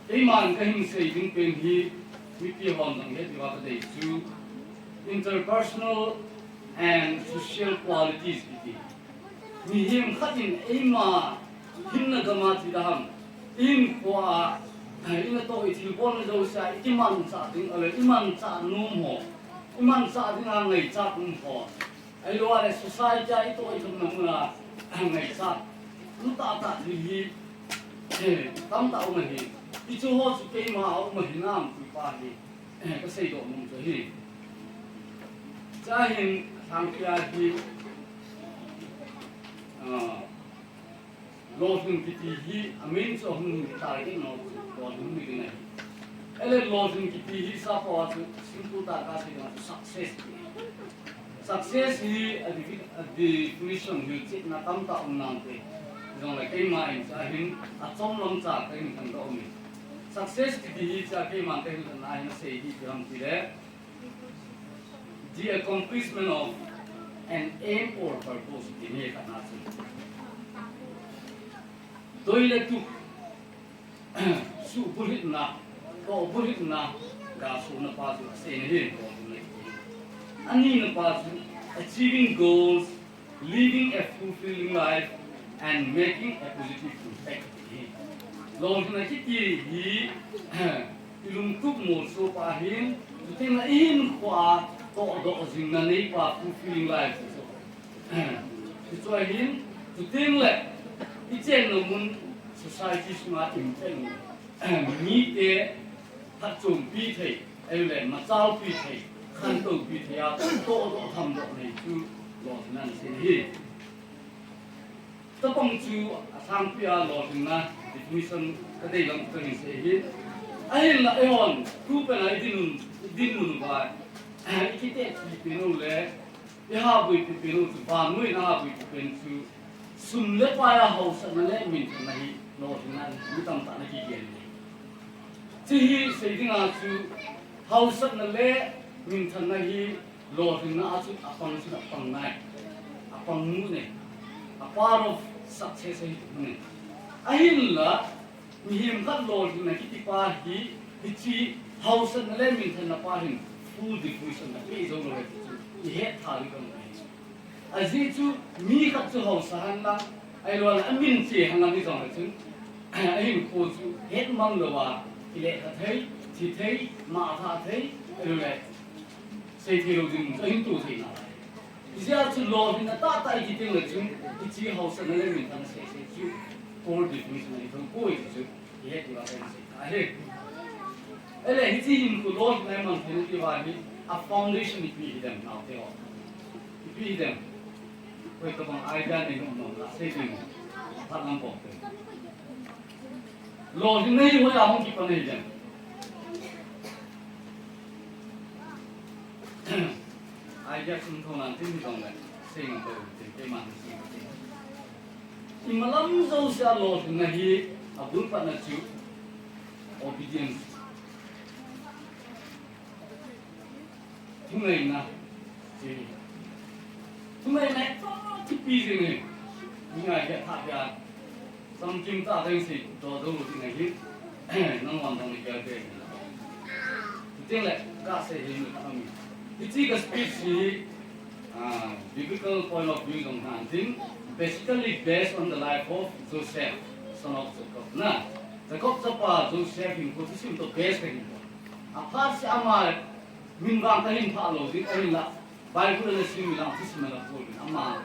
Keiman kahin sei ding pen hi, mipi hon jong het diuva kadei chu, interpersonal and social qualities kiti. Mihem khat in eima hinna gam a ti daham, ihinkho a, inatoh ithilbolna jouse a, ikimanchah ding, ahilou imanchah nom ho, imanchah dinga ngaichat um ho, ahilou le society a itoh ithumna mun a ngaichat um tahtah thil hi, eh, tamtah um ahi. Hichu ho chu keima a um ahinam ti pa hi, eh, kaseidoh nom chu ahi. Chua hin, alhangpi a hi, ah, lolhing kiti hi, amin chu ahung target nau chu, lolhing mi ding ahi. Ahile lolhing kiti hi, sappao a chu, simple tah a kasei ding a chu success ti. Success hi, a defi-, a definition hilchetna tamtah um nante. Jongle keima in chua hin, achom lam cha kahin khandoh umin. Success kiti hi, chua keiman kahin khanna hin asei hi ipi ham tile, the accomplishment of an aim or purpose, ti hi khatna chu. Doi le tup, suhbulhitna, tohbulhitna, gasona pa chu aseina ahi, tohbulhitna. Anina pa chu achieving goals, living a fulfilling life, and making a positive impact. Lolhinna kiti hi, ilungtup molso pa hin, chuteng le ihinkho a tohdoh jingna neipa fulfilling life chu. Hichu ahin, chuteng le ichenna mun society sunga impact, mite phatchompi thei, ahile machalpi thei, khantopi thei a tohdoh thamdoh nei chu lolhinna ahi. Chapang chu alhangpi a lolhinna definition kadei lam kahin sei hi. Ahinla eihon, tupen a idinmun, idinmun uva, ikitehpi pen u le, ihabuipi pen u chu, vannoi in ahabuipi pen chu, sum le pai a haosatna le minthanna hi lolhinna mi tamtah in akigel e. Hiche hi sei dinga chu, haosatna le minthanna hi lolhinna a chun apang chun apang nai. Apang mun e. A part of success ahi mun e. Ahinla, mihem khat lolhinna kiti pa hi, hiche haosatna le minthanna pa hin full definition apeh jou lou ahi ti chu ihet tha ding kamu ahi. Ajeh chu mi khat chu haosa henlang, ahilou le amin che henlang hijongle chun, ahinkho chu hetmang louva, kilekha thei, thi thei, mangthah thei, ahilou le seithei lou ding chu ahin to thei nalai. Hijeh a chu lolhinna tahtah ikiti le chun, hiche haosatna le minthanna seisei chu core definition ahi thou poi ti chu ihet diuva kahin sei ahi. Ahile hiche hinkho lolhinna imang theina diuva hi a foundation ipi hidem naote ho? Ipi hidem? Koi tobang idea nei nom nom la sei ding. Phat lam bol te. Lolhinna hi hoiya hung kipan ahidem? Idea sum thou nan tin hijongle sei ngam pou tin, keiman sei ngam pou tin. Imalam jousea lolhinna hi abul patna chu obedience. Thungaina. Thungaina hi kipi jing e. Thungai hi athah pia. Samkim tah dang seidoh jou lou ding ahi. Nangman dang ni pia pia. Chuteng le kasei hi mi khat aum e. Hiche ka speech hi, ah, biblical point of view jong hung hin, basically based on the life of Joseph, son of Jacob. Na, Jacob chapa Joseph hinkho thusim toh base kahin bol. Aphat seh ama min vang kahin phah lou ding ahinla, Bible ana sim inlang thusim ana bol in ama,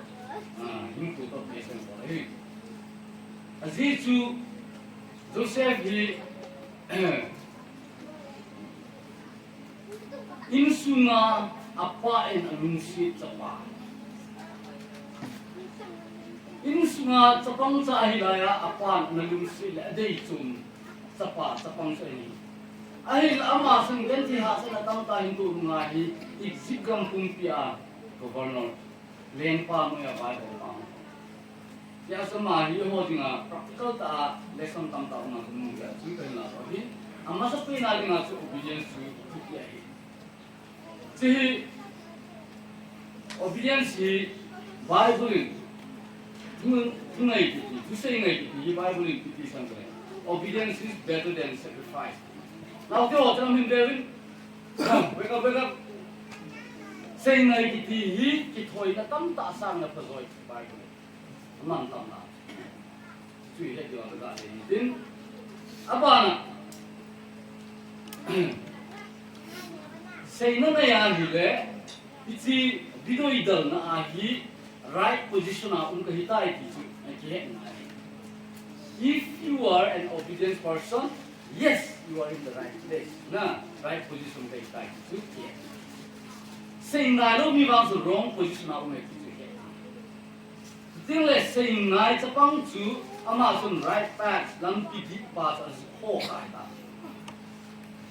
ah, hinkho toh base kahin bol ahi. Ajeh chu Joseph hi, eh, Insunga apa in alungset chapa. Insunga chapang cha ahilai a, apan analungset le adei chom chapa, chapang cha ahi. Ahile ama chun genthei hahsatna tamtah hin toh nunga hi Egypt gam pumpi a governor, lengpa noiya Bible pang. Hiche a chu ama hi eiho dinga practical tah a lesson tamtah um a chu mu hi a chu kahin lah doh hi. Amasapen a dinga chu obedience chu thupi ahi. Hiche hi obedience hi Bible in thu, thu ngai kiti, thusei ngai kiti hi Bible in ipi ti asei em? Obedience is better than sacrifice. Naote ho chun hin be uvin. Wake up, wake up. Sei ngai kiti hi kithoina tamtah sanga pha joi Bible in. Aman tamna. Chu hi heti vang ka dei tin. Abana. Seina ngai ahile, hiche video idalna a hi right position a um kahitai ti chu akihetna ahi. If you are an obedient person, yes, you are in the right place. Na, right position kahitai ti chu akihetna. Sei ngailou mi vang chu wrong position a um e ti chu akihetna. Chutengle sei ngai chapang chu ama chun right path, lampi dihpa chu ajih kha ahitai.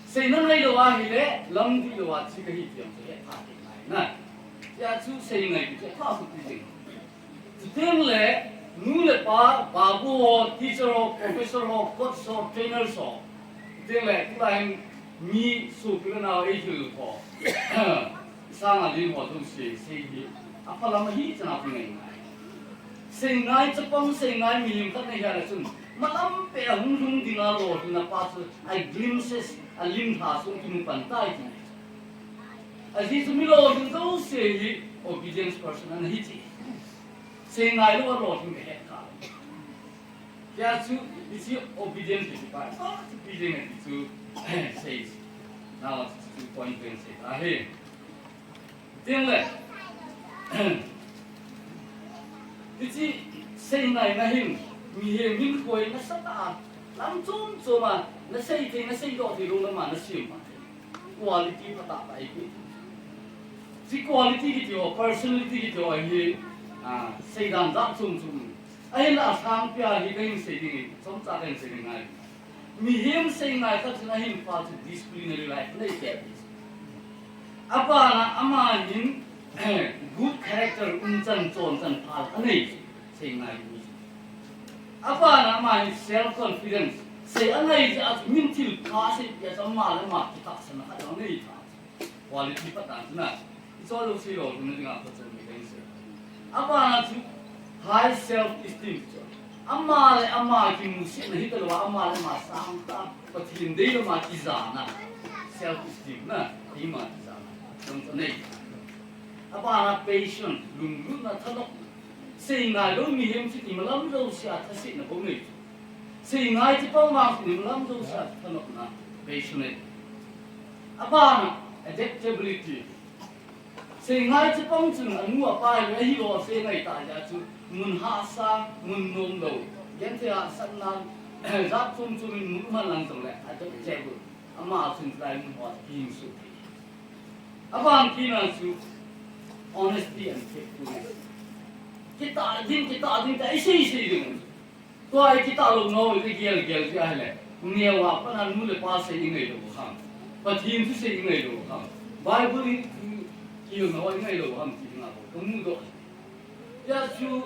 Seina ngailou ahile, lam dihlou a che kahi ti jong chu hetha thei ngai na. Hitia chu sei ngai ti chu pha sut ding. Chutengle nu le pa, babu ho, teacher ho, professor ho, coach ho, trainers ho. Chutengle tulai hin mi sopi le nao eihil ho. Sanga len ho jouse sei hi aphalam ahi chana pu ngai ngai. Sei ngai chapang, sei ngai mihem khat nahi a chun malam peh a hung lhung dinga lolhinna pa chu a glimpses, alim lha sung kimu pan tai ti. Ajeh chu mi lolhing jouse hi obedience person ana hi ti. Sei ngailou a lolhing kahet kha. Hitia chu, hiche obedience kiti pa, ah, chu pi ding ahi chu, sei. Nao chu point pen sei ta hi. Chutengle, hiche sei ngaina hin, mihem hin koi nasatah a, lam chom chom a, nasei thei, nasei doh thei lou lam a nasem ma thei. Quality phatah tah ipi. Hiche quality kiti ho, personality kiti ho hi, ah, seidan jat chom chom. Ahinla asangpi a hi kahin sei ding, chomcha kahin sei ding ngai. Mihem sei ngai khat chun ahinpa chu disciplinary life nei kei. Abana ama hin good character um chan, chon chan phal anei. Sei ngai mi. Abana ama hin self confidence. Sei angai jeh a chu min thil pha seipeh a chu ama le ama kitahsanna khat anei tha. Quality phatah chu na. Ichol lou sei lou, lhung na dinga phachom ni kahin sei. Abana chu high self esteem chu. Ama le ama kimusetna hitalou a, ama le ama sangtah, Pathen deilou ma kijana. Self esteem na, eima kijana. Jong chu nei. Abana patience, lunglutna, thanopna. Sei ngailou mihem chu imalam jousea thasetna bou nei chu. Sei ngai chapang vang chu imalam jousea thanopna, patience. Abana, adaptability. Sei ngai chapang chun anu apa le ahilou a sei ngai ta jeh a chu mun hahsa, mun nomlou, genthei hahsatna, jat chom chom in mun man lang jongle adaptable. Ama chun tulai mun ho a kihin suh thei. Aban kit na chu honesty and faithfulness. Kitah ding, kitah ding, tia isei sei ding. Tua ikitah lou nau, igel gel ji ahile. Neo a pat a nu le pa sei ingailou ham. Pathen thusei ingailou ham. Bible i, i, i nau ingailou ham ti dinga bou kamudoh. Hitia chu,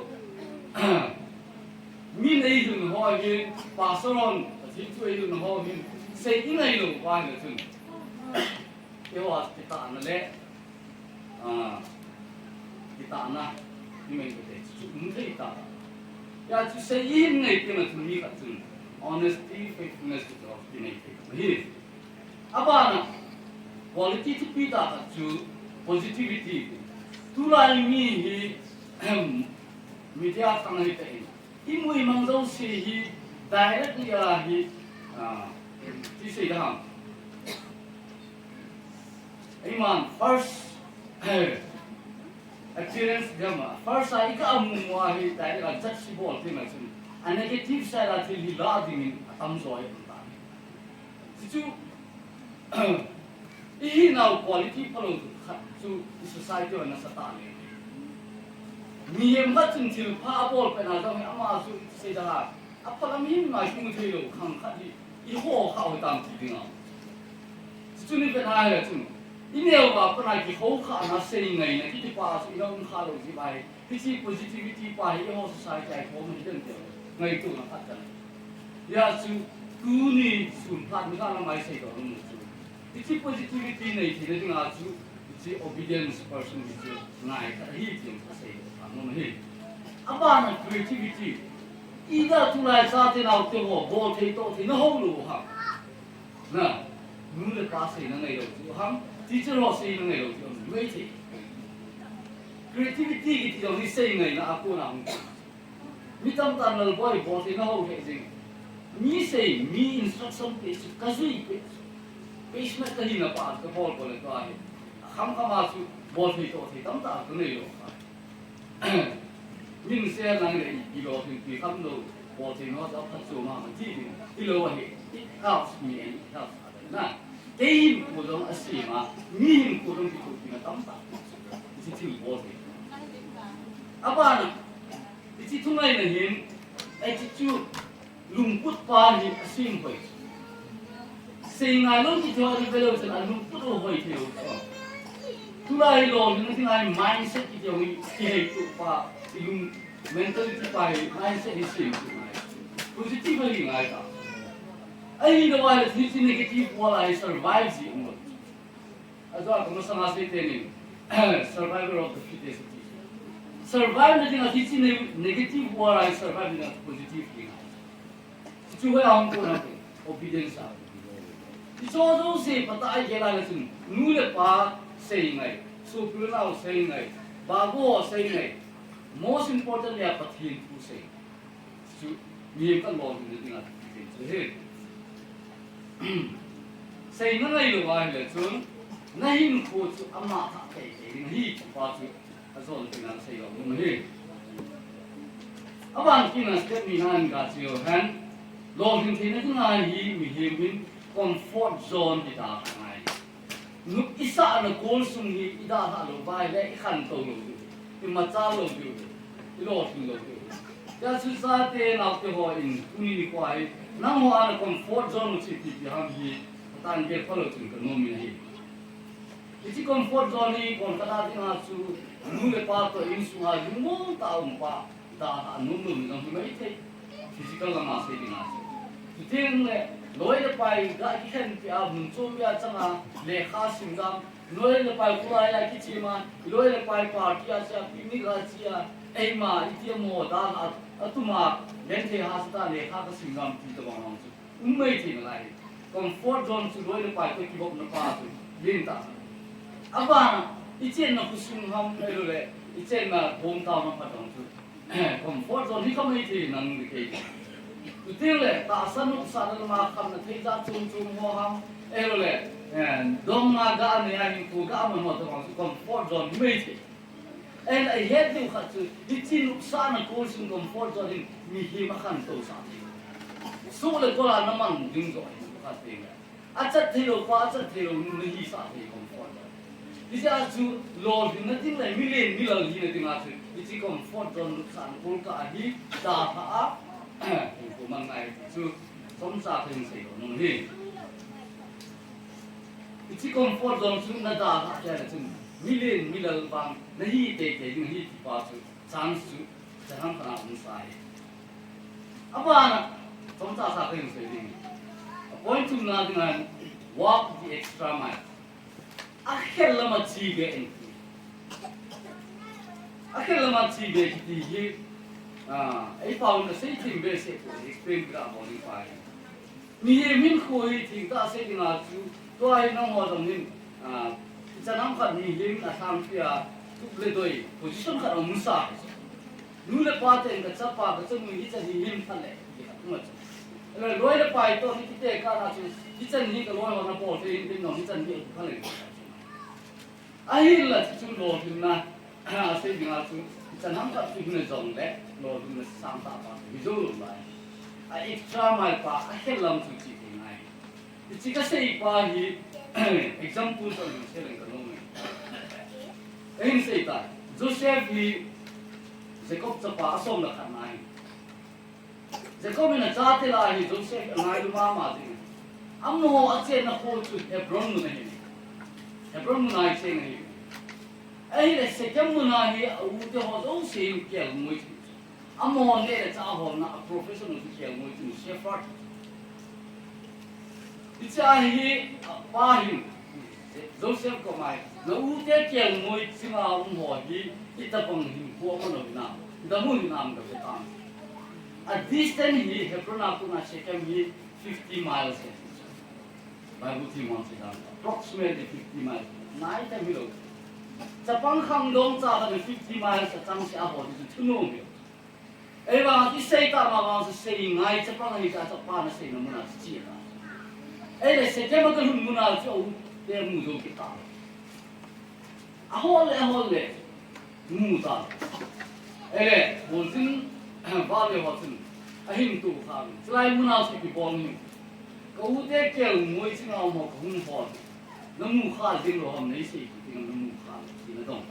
min eihil ho hi, pastor hon, Pathen thu eihil ho hin, sei ingailou pa ahile chun. Eiho a kitahna le, ah, kitahna, i men kate, chu um thei ta. Hitia chu sei ihin ngai pen a chun mi khat chun, honesty, faithfulness, ti chu kinei thei ta hi. Abana, quality thupi tah khat chu positivity. Tulai mi hi, media khang ahi tah in, imu imang jouse hi directly a hi, ah, ti sei da ham. Eiman first, eh, appearance gam a, first a iga mu mu a hi direct a judge ibol teng a chun, a negative side a thil hi la dingin atam jo ahi ta. Chuchu, Ihinau quality phalou khat chu i society a nasatah le. Mihem khat chun thilpha abol pet na jong hi ama chu seida ha. Apha lam hin ngai sung theilou khang khat hi i ho kha u tam ti ding a. Chu ni pet na le chun. I neo va pa na kihou kha na sei ngai na kiti pa chu i na um kha lou ji bai. Hiche positivity pa hi eiho society a i form hi den te ngaito na khat kan. Hijeh chun tuni sun phat mi kha lamai sei to nu chu. Hiche positivity nei theina dinga chu hiche obedience person hi chu ngai khat ahi ti jong kasei to kha nom ahi. Abana creativity. Ida tulai chate naote ho bol thei toh thei na ho lou ham. Na, nu le pa seina ngailou ti ham, teacher ho seina ngailou ti ham, mei thei. Creativity kiti jong hi sei ngaina a kona hung. Mi tamtah in Lalboi bol theina ho he jing. Mi sei, mi instruction pe chu, ka jui pe chu. Pe chu na ka hina pa chu ka bol bol le ka hi. Kham kham a chu bol thei toh thei tamtah ka neilou kha. Min se nang le i lo hin pi kham lo, bol thei no ta phat chu ma ma ti ding. I lo a hi, it helps me and it helps others. Na, kei hinkho jong a sema, mi hinkho jong kitoh pi na tamtah. Hiche thil bol thei. Abana, hiche thungaina hin, attitude, lungput pa hi asem hoi. Sei ngai lou kiti ho hi veleu chun a lungput u hoi thei u. Tulai lolhinna dinga hi mindset kiti ho hi kihei tup pa, i lung mentality pa hi mindset hi sem tup ngai. Positive hi ngai ta. Ahilou a le hiche negative world a hi survive ji um lou. Ajeh a kamasanga seitenin, survival of the fittest ati. Survive na dinga hiche ne-, negative world a hi survive na dinga positive hi ngai. Hichu hoi a hung kona obedience a. Hichu jouse patah a igel a le chun, nu le pa sei ngai, sopi le nao sei ngai, babu ho sei ngai, most importantly a Pathen thu sei. Chu mihem khat lolhinna dinga chu hi. Seina ngailou a hile chun, na hinkho chu ama thah teitei ding ahi ti pa chu ajon tina sei lou nom ahi. Aban kit na step ni na an ga chiu hen, lolhin theina dinga hi mihem in comfort zone hi dalha ngai. Nu, i sahna kol sung hi i dalha lou uva ahile i khantou lou diu, i machal lou diu, i lolhing lou diu. Hijeh chun chate naote ho in tuni nikho hi nangho a na comfort zone u chu ipi ipi ham hi, atan gel phalou chun ka nom in ahi. Hiche comfort zone hi kon khat a dinga chu nu le pa toh insunga lungmong tah a um pa, dalha nom lou mi jong hi maithei. Physical lama sei dinga chu. Chuteng le, loi le pai ga kikhenpi a, mun chom a changa, lekha sim gam, loi le pai khulai a kichim a, loi le pai party a chia, picnic a chia, eima, itiham ho dalha, atuma, genthei hahsatah a lekha kasim gam ti tobang jong chu. Um maithei nalai. Comfort zone chu loi le pai toh kivopna pa chu, lentah. Abana, i chenna khosung ham, ahilou le, i chenna hometown ham phat jong chu. Comfort zone hi khamai thei nang le kei. Chuteng le, tahsa nopsa lama khamna thei jat chom chom ho ham, ahilou le, eh, dongma ga nei a hinkho ga man ho tobang chu comfort zone hi maithei. Ahin, ahet diu khat chu, hiche nopsahna kol sung comfort zone in mihem akhantou sah thei. Soh le kol a na mang ding joh hi khat teng le. Achat theilou pa, achat theilou nu nahi sah thei comfort zone. Hijeh a chu lolhinna ding le milen milal hina dinga chu, hiche comfort zone nopsahna kol kah a hi dalha a, hinkho man ngai ti chu chomcha kahin sei lou nom ahi. Hiche comfort zone chu na dalhah kei le chun, milen milal vang nahi teitei ding ahi ti pa chu, chance chu, chahang khat a um sa ahi. Abana, chomcha sa kahin sei ding. A point thumna dinga, walk the extra mile. Akhel lama che be in. Akhel lama che be kiti hi, ah, eipao in asei them behseh poi, explain kit a bol ding pai. Mihem hinkho hi thengtah a sei dinga chu, tua hi nangho jong hin, ah, ichan ham khat mihem in alhangpi a, tup le doi, position khat a um sa. Nu le pa ten kachapa, kachanu hichan hi himpha le, ti khat um a chu. Loi, loi le pai toh hi kite kana chu, hichan hi kaloi ho nabol thei hin tin jong hichan hi pha le. Ahinla chu lolhinna, asei dinga chu, ichan ham khat chu hina jongle, lolhinna sangtah pa chu hi jou lou lai. A extra mile pa, akhel lam chu che thei ngai. Hiche kasei pa hi example chu hin sei leng kanom e. Kahin sei tai. Joseph hi Jacob chapa asom le khat na ahi. Jacob in achate lah a hi Joseph angailu mama jing e. Amaho achenna kho chu Hebron mun ahi. Hebron mun a hi cheng ahi. Ahile Shechem mun a hi a u te ho jouse hi kelngoi chu. Amaho neh le chah holna a profession chu kelngoi chu shepherd. Hiche a hi, a, pa hin, Joseph koma hin, na u te kelngoi chinga um ho hi, itobang hinkho aman u hinam, ida mun hinam kati tan. A distance hi Hebron a kona Shechem hi fifty miles ahi. Bible themhon sei dan, approximately fifty miles. Nai ta hilou. Chapang khangdong cha khat fifty miles achangseh a ho hi chu thunom hilou. Ahivang a isei tah ma vang chu sei ngai chapang ahi jeh a chu apan aseina mun a chu che ta. Ahile Shechem a kalhun mun a chu a u te mu jou kit ta. Ahol le, ahol le. Mu ta. Ahile, Boltin, vale ho chun. Ahin tu kha. Chulai mun a chu ipi bol ni. Ka u te kelngoi chinga um ho kahung hol. Namu kha jing lou ham, neisei kit ding, namu kha lou, tina dong.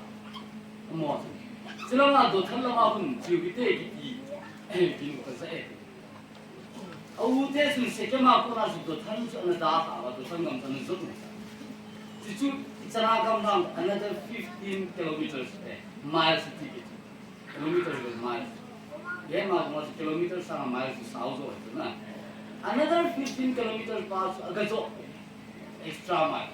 Amaho chun. Chulanga Dothan lama khun, chiu kite kiti, eh, kin kaja e. A u te chun Shechem a kona chu Dothan chu ana da kha uva, Dothan gam chu ana jot u. Chuchu, ichana gam lang another fifteen kilometers, eh, miles ti kit. Kilometer le miles. Ye ma ma kilometer sanga miles sao jo na. Another fifteen kilometer pa chu aga jo. Extra mile.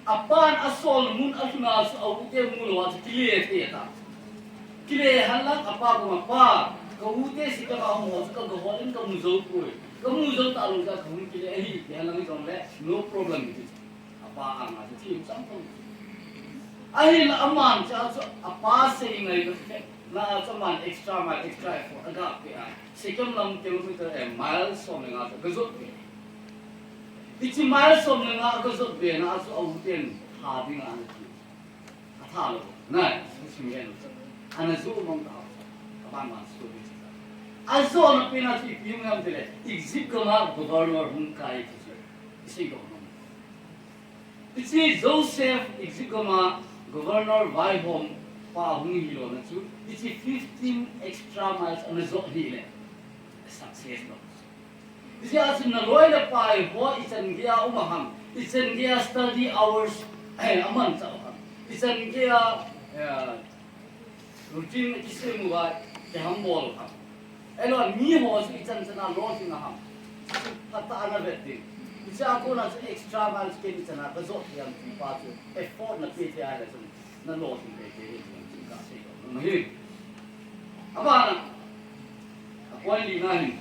Apan asol mun alhun a chu a u te mu lou a chu kile thei ta. Kile henlang apa koma pa. Ka u te Shechem a um ho chu kaga hol in kamu jou poi. Kamu jou talou jeh a kahung kile ahi. Kile henlang jongle no problem. Apa anga chu thim chang thang. Ahinla aman cha chu apa sei ngai ka fe. Na chu aman extra mile, extra effort aga pe a. Shechem lam kilometer, eh, mile som le nga chu aga jot pe. Hiche mile som le nga aga jot pe na chu a u ten tha ding ana ti. Atha lou. Na, sim sim len. Ana jo mong ta. Aban man story chu. Ajona pen a chu ipi hung ham tile. Egypt gam a governor hung kai ti chu. Isei lou mong. Hiche Joseph Egypt gam a governor vaihom pa hung hi lona chu, hiche fifteen extra miles ana jot hi le, success lou. Hijeh a chu naloi le pai ho ichan geiya um a ham, ichan geiya study hours, eh, aman chah u ham, ichan geiya, eh, routine kisem uva, kihambol u ham. Ahilou le miho chu ichan chan a lolhing a ham. Chu phatah a ana vet ding. Hiche a kona chu extra mile chu ken ichan a kajot thei ham ti pa chu effort napeh thei ahile chun nalolhing thei thei ding chu kasei nom ahi. Abana, a point lina hin.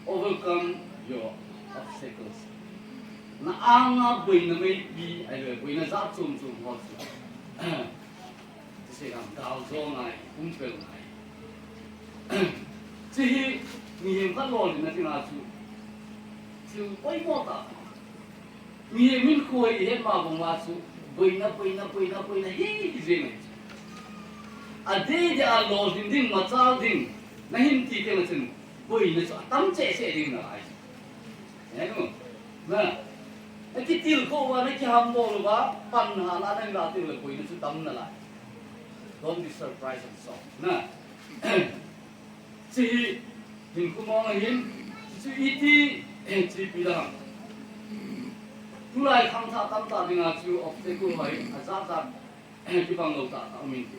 Overcome your obstacles. Na anga boina meipi, ahilou le boina jat chom chom ho chu. Tisei lam gal jo ngai, pumpel ngai. Hiche hi mihem khat lolhinna dinga chu thil poimo tah. Mihem hinkho hi ihet ma bang uva chu boina, boina, boina, boina hi, hi jeng ahi. Adeh deh a lolhin ding, machal ding, nahin ti teng le chun boina chu atam cheh cheh ding nalai. He nu. Na. Nakitilkhou uva, nakihambol uva, pan hala nahin lah teng le boina chu tam nalai. Don't be surprised and shocked. Na. Hiche hi hinkho mong ahin, hichu iti, eh, chepi ding ham. Tulai khangthah tamtah dinga chu obstacle ho hi ajat jat, eh, kibang lou tah tah um in ti.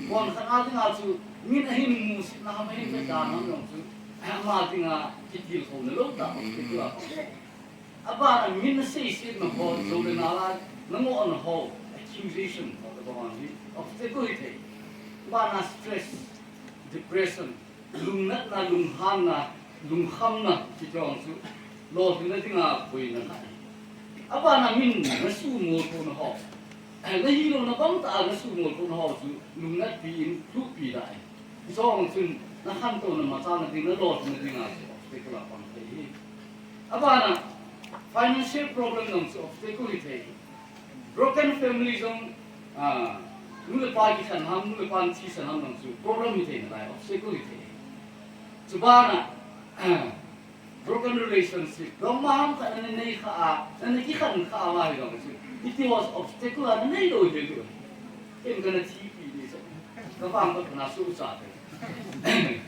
Konkhat a dinga chu min ahin musitna ham, ahin vetda ham jong chu, eh, ama dinga kitilkhouna lou tah obstacle a pang. Abana min naseisetna ho, jou le nal a nangohna ho, accusation ho, tabang hi obstacle hithei. Abana stress, depression, lungnatna, lunghanna, lungkhamna, ti jong chu lolhinna dinga boina ahi. Abana min nasuhmolkhouna ho, nahilouna bang tah a nasuhmolkhouna ho chu lungnatpi in lhuhpi ding ahi. Hiche jong chun nakhantouna machalna ding, nalolhinna dinga chu obstacle a pang thei ahi. Abana, financial problem jong chu obstacle hithei. Broken family jong, ah, nu le pa kikhen ham, nu le pa thisan ham jong chu problem hithei nalai, obstacle hithei. Chubana, broken relationship, dongma ham khat nanei kha a, nanei kikhen kha a, ahi jong chu, iti ho obstacle a nanei lou hi lou. Ken kana thi pi ni sa. Ka vang ka na su sa te.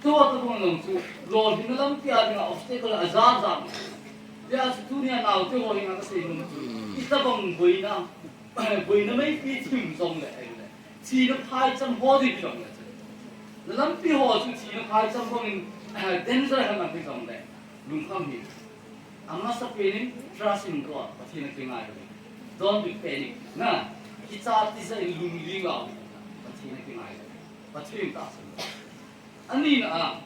Tua tabang jong chu, lolhinna lampi a dinga obstacle aja ja. Tia chu tunia naote ho dinga kasei nom chu, itabang boina, boina meipi thim jongle, ahile, thina phaicham ho ding jongle, na lampi ho chu thina phaicham bangin, danger ham ding jongle, lungkham hih. Amasapen in trust in God, Pathen a kingai. Don't be panic. Na, kicha tija in lungling lou. Pathen a kingai. Pathen tahsan. Anina a,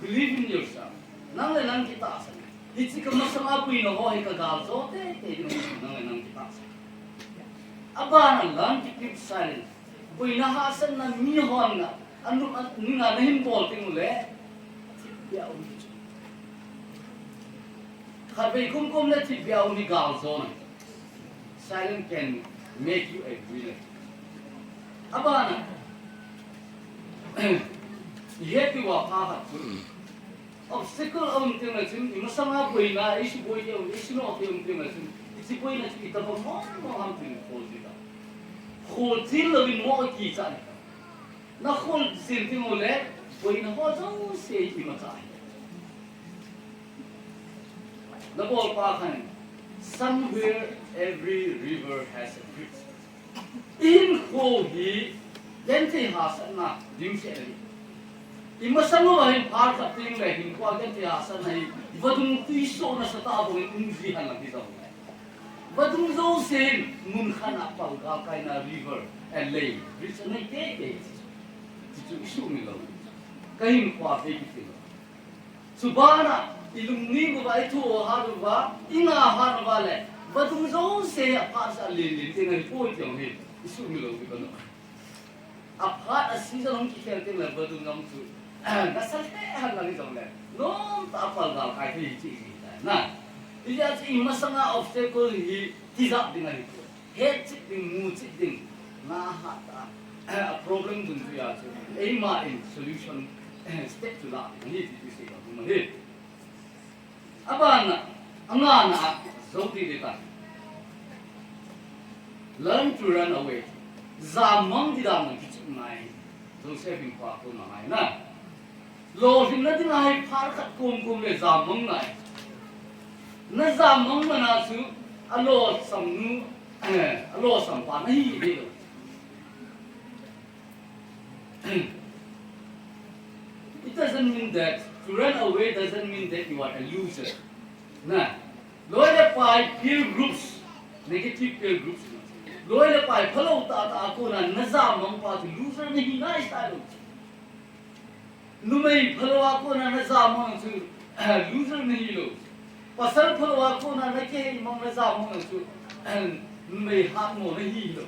believe in yourself. Nang le nang kitahsan. Hiche ka masanga boina ho hi ka gal jo teitei ding, nang le nang kitahsan. Abana, learn to keep silent. Boina hahsatna mi hon na, anu, a, ninga nahin bol teng ule, thipbeh a um hi chu. Khatvei kumkum le thipbeh a um hi gal jo na. Silence can make you a winner. Abana, i hepi uva pha khat chu, obstacle a um teng le chun, i masanga boina, i suboi te um, i sunoh te um teng le chun, hiche boina chu itabang mong mong ham tin khol ji ta. Khol ji louvin mo a kicha ni ta. Na khol jin teng ule, boina ho jouse imacha ahi. Na bol pa khan, somewhere every river has a bridge. I hinkho hi, genthei hahsatna dimset ahi. I masang uva hin phat khat teng le hinkho a genthei hahsatna hi, vadung tui soh nasatah a bang in um ji hen lang hi jong le. Vadung jouse hin mun khat a pal galkaina river, a lake, bridge anei teitei. Chuchu i sumil lou. Ka hinkho a vei kiti lou. Chubana, i lungning uva, i thu hat uva, i nga hat uva le, vadung jouse a phat sa lin lin teng ahi poi ti jong hi, i sumil lou ti ka nom. A phat a season hung kikhel teng le vadung jong chu, nasa lheh hen lang hi jong le, nomtah a pal galkai thei hi chu i ti tai na. Hijeh a chu i masanga obstacle hi tijat ding ahi poi. Hetchet ding, muchet ding, na hat a, a problem dungjuia chu, eima in solution, step chu lah ding ahi ti chu sei lou ding ahi. Abana, angana a, jou ding ding ta. Learn to run away. Jammang ding dan kichep ngai. Joseph in pa ko na ngai na. Lolhinna dinga hi phat khat komkom le jammang ngai. Na jammang mana chu alolsam nu, eh, alolsam pa nahi hilou. It doesn't mean that to run away doesn't mean that you are a loser. Na, loi le pai peer groups, negative peer groups. Loi le pai phalou tah tah a kona na jammang pa chu loser nahi nai sai lou. Numei phalou a kona na jammang chu, loser nahi lou. Pasal phalou a kona na kiheimang na jammang chu, numei hatmo nahi lou.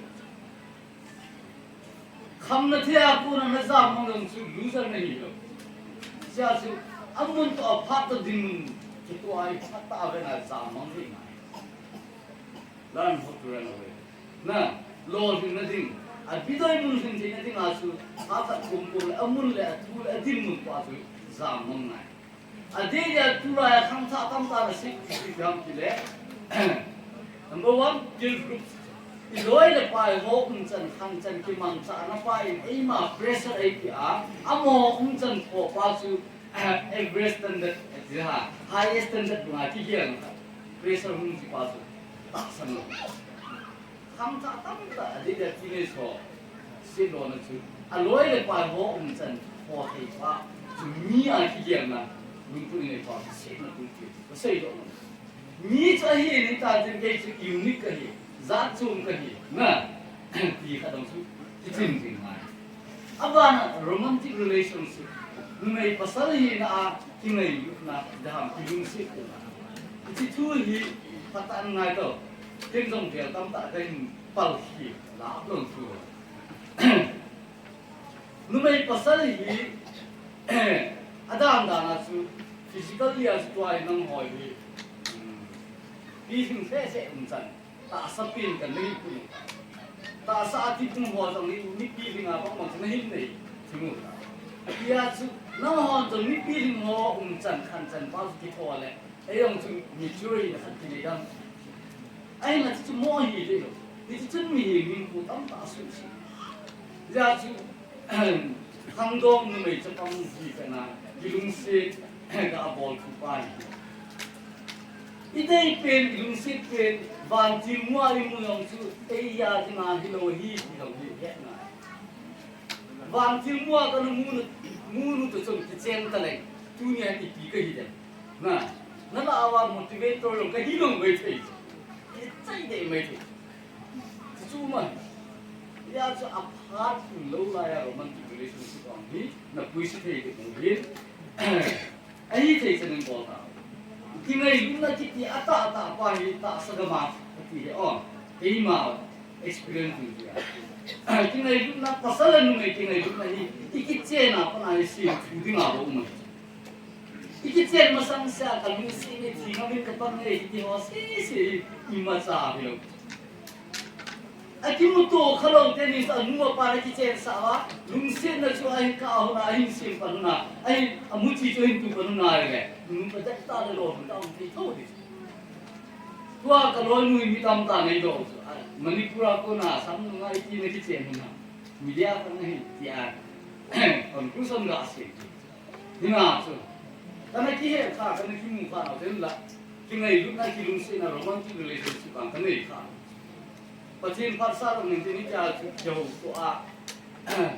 Khamna thei a kona na jammang jong chu loser nahi lou. Hijeh a chu, amun toh aphat toh dinmun kitoh a iphat tah a vena jammang thei ngai. Learn how to run away. Na, lolhinna ding, abidoi mun lhin theina dinga chu, phat khat komkom le, amun le, athu le, adinmun pa chu, jammang ngai. Adeh dia tulai a khangthah tamtah na sih, sih jam ti le. Number one, peer group. I loi le pai ho umchan, khangchan kimangcha na pa in eima pressure eipeh a, amaho umchan po pa chu, average standard, ati ha, highest standard dunga kigel na. Pressure hung ji pa chu, tahsan lou. Khangthah tamtah, adeh dia teenage ho, seilona chu, aloi le pai ho umchan, ho thei pa, chu mi a kigelna, lungput in nei pa, seina lungput, ka seidoh. Mi chu ahi in, hitan tin kei chu unique kahi, jat chom kahi, na, ti khat dong chu, kichim ding ngai. Abana romantic relationship, numei pasal hina a, kingailutna, dam, kilungsetna. Hiche thu hi, phatah in ngai tau. Ken jong vel tamtah kahin palkhi, la aplon thu. Numei pasal hi, adan dan a chu, physically a chu tua hi nangho hi, um, pilhing sese umchan. Tahsa pen kan nei pun. Tahsa a tipum ho jong hi mipi dinga bang bang chu nahin nei. Thim u. Hia chu Nangho chu mipi lhing ho umchan khanchan pa chu kitho le, eijong chu mature hina khat kinei dam. Ahinla chuchu mo hi le lo. Hichu chun mihem hinkho tamtah asuhset. Hijeh chun khangdong numei chapang hi kana, kilungset ka abol thu pa hi. Idei pen, ilungset pen, vantil mua imu jong chu, eija dinga hilou hi, ti jong hi, hetna. Vantil mua kana munu, munu toh chun kichen taleng, tunia ipi kahi dem. Na, nalah uva motivator jong kahi lou maithei. Kichai deh maithei. Chuchu ma. Hijeh chun aphat umlou laiya romantic relationship jong hi, napuisah thei ding hi. Ahithei chan in bol tao. Kingailutna kiti atahtah pa hi tahsa gam a kati hi o. Keima experience in tia. Kingailutna pasal le numei kingailutna hi ikichen a pat a hi semthu dinga bou um ahi. Ikichen masang sea kalungset e, thi ngam in kapang e, kiti ho sese imacha hilou. Akimuto khalou teni sa, anu apa na kichen sa va, lungsetna chu ahin kah hon a, ahin sem pan hon a, ahin amuchi chu ahin tu pan hon a le, nu pa dak ta le lo, ta um thei tho di. Tua kaloinu hi mi tamtah nei do chu. Manipur a kona samnung a iti na kichen hon a. Media khat nahi tia conclusion gasem. Hina chu. Kana kihe kha, kana kimu kha na den la. Kingailutna, kilungsetna, romantic relationship ang kanei kha. Pathen phatsah lou ning teni tia chu, Jehovah a.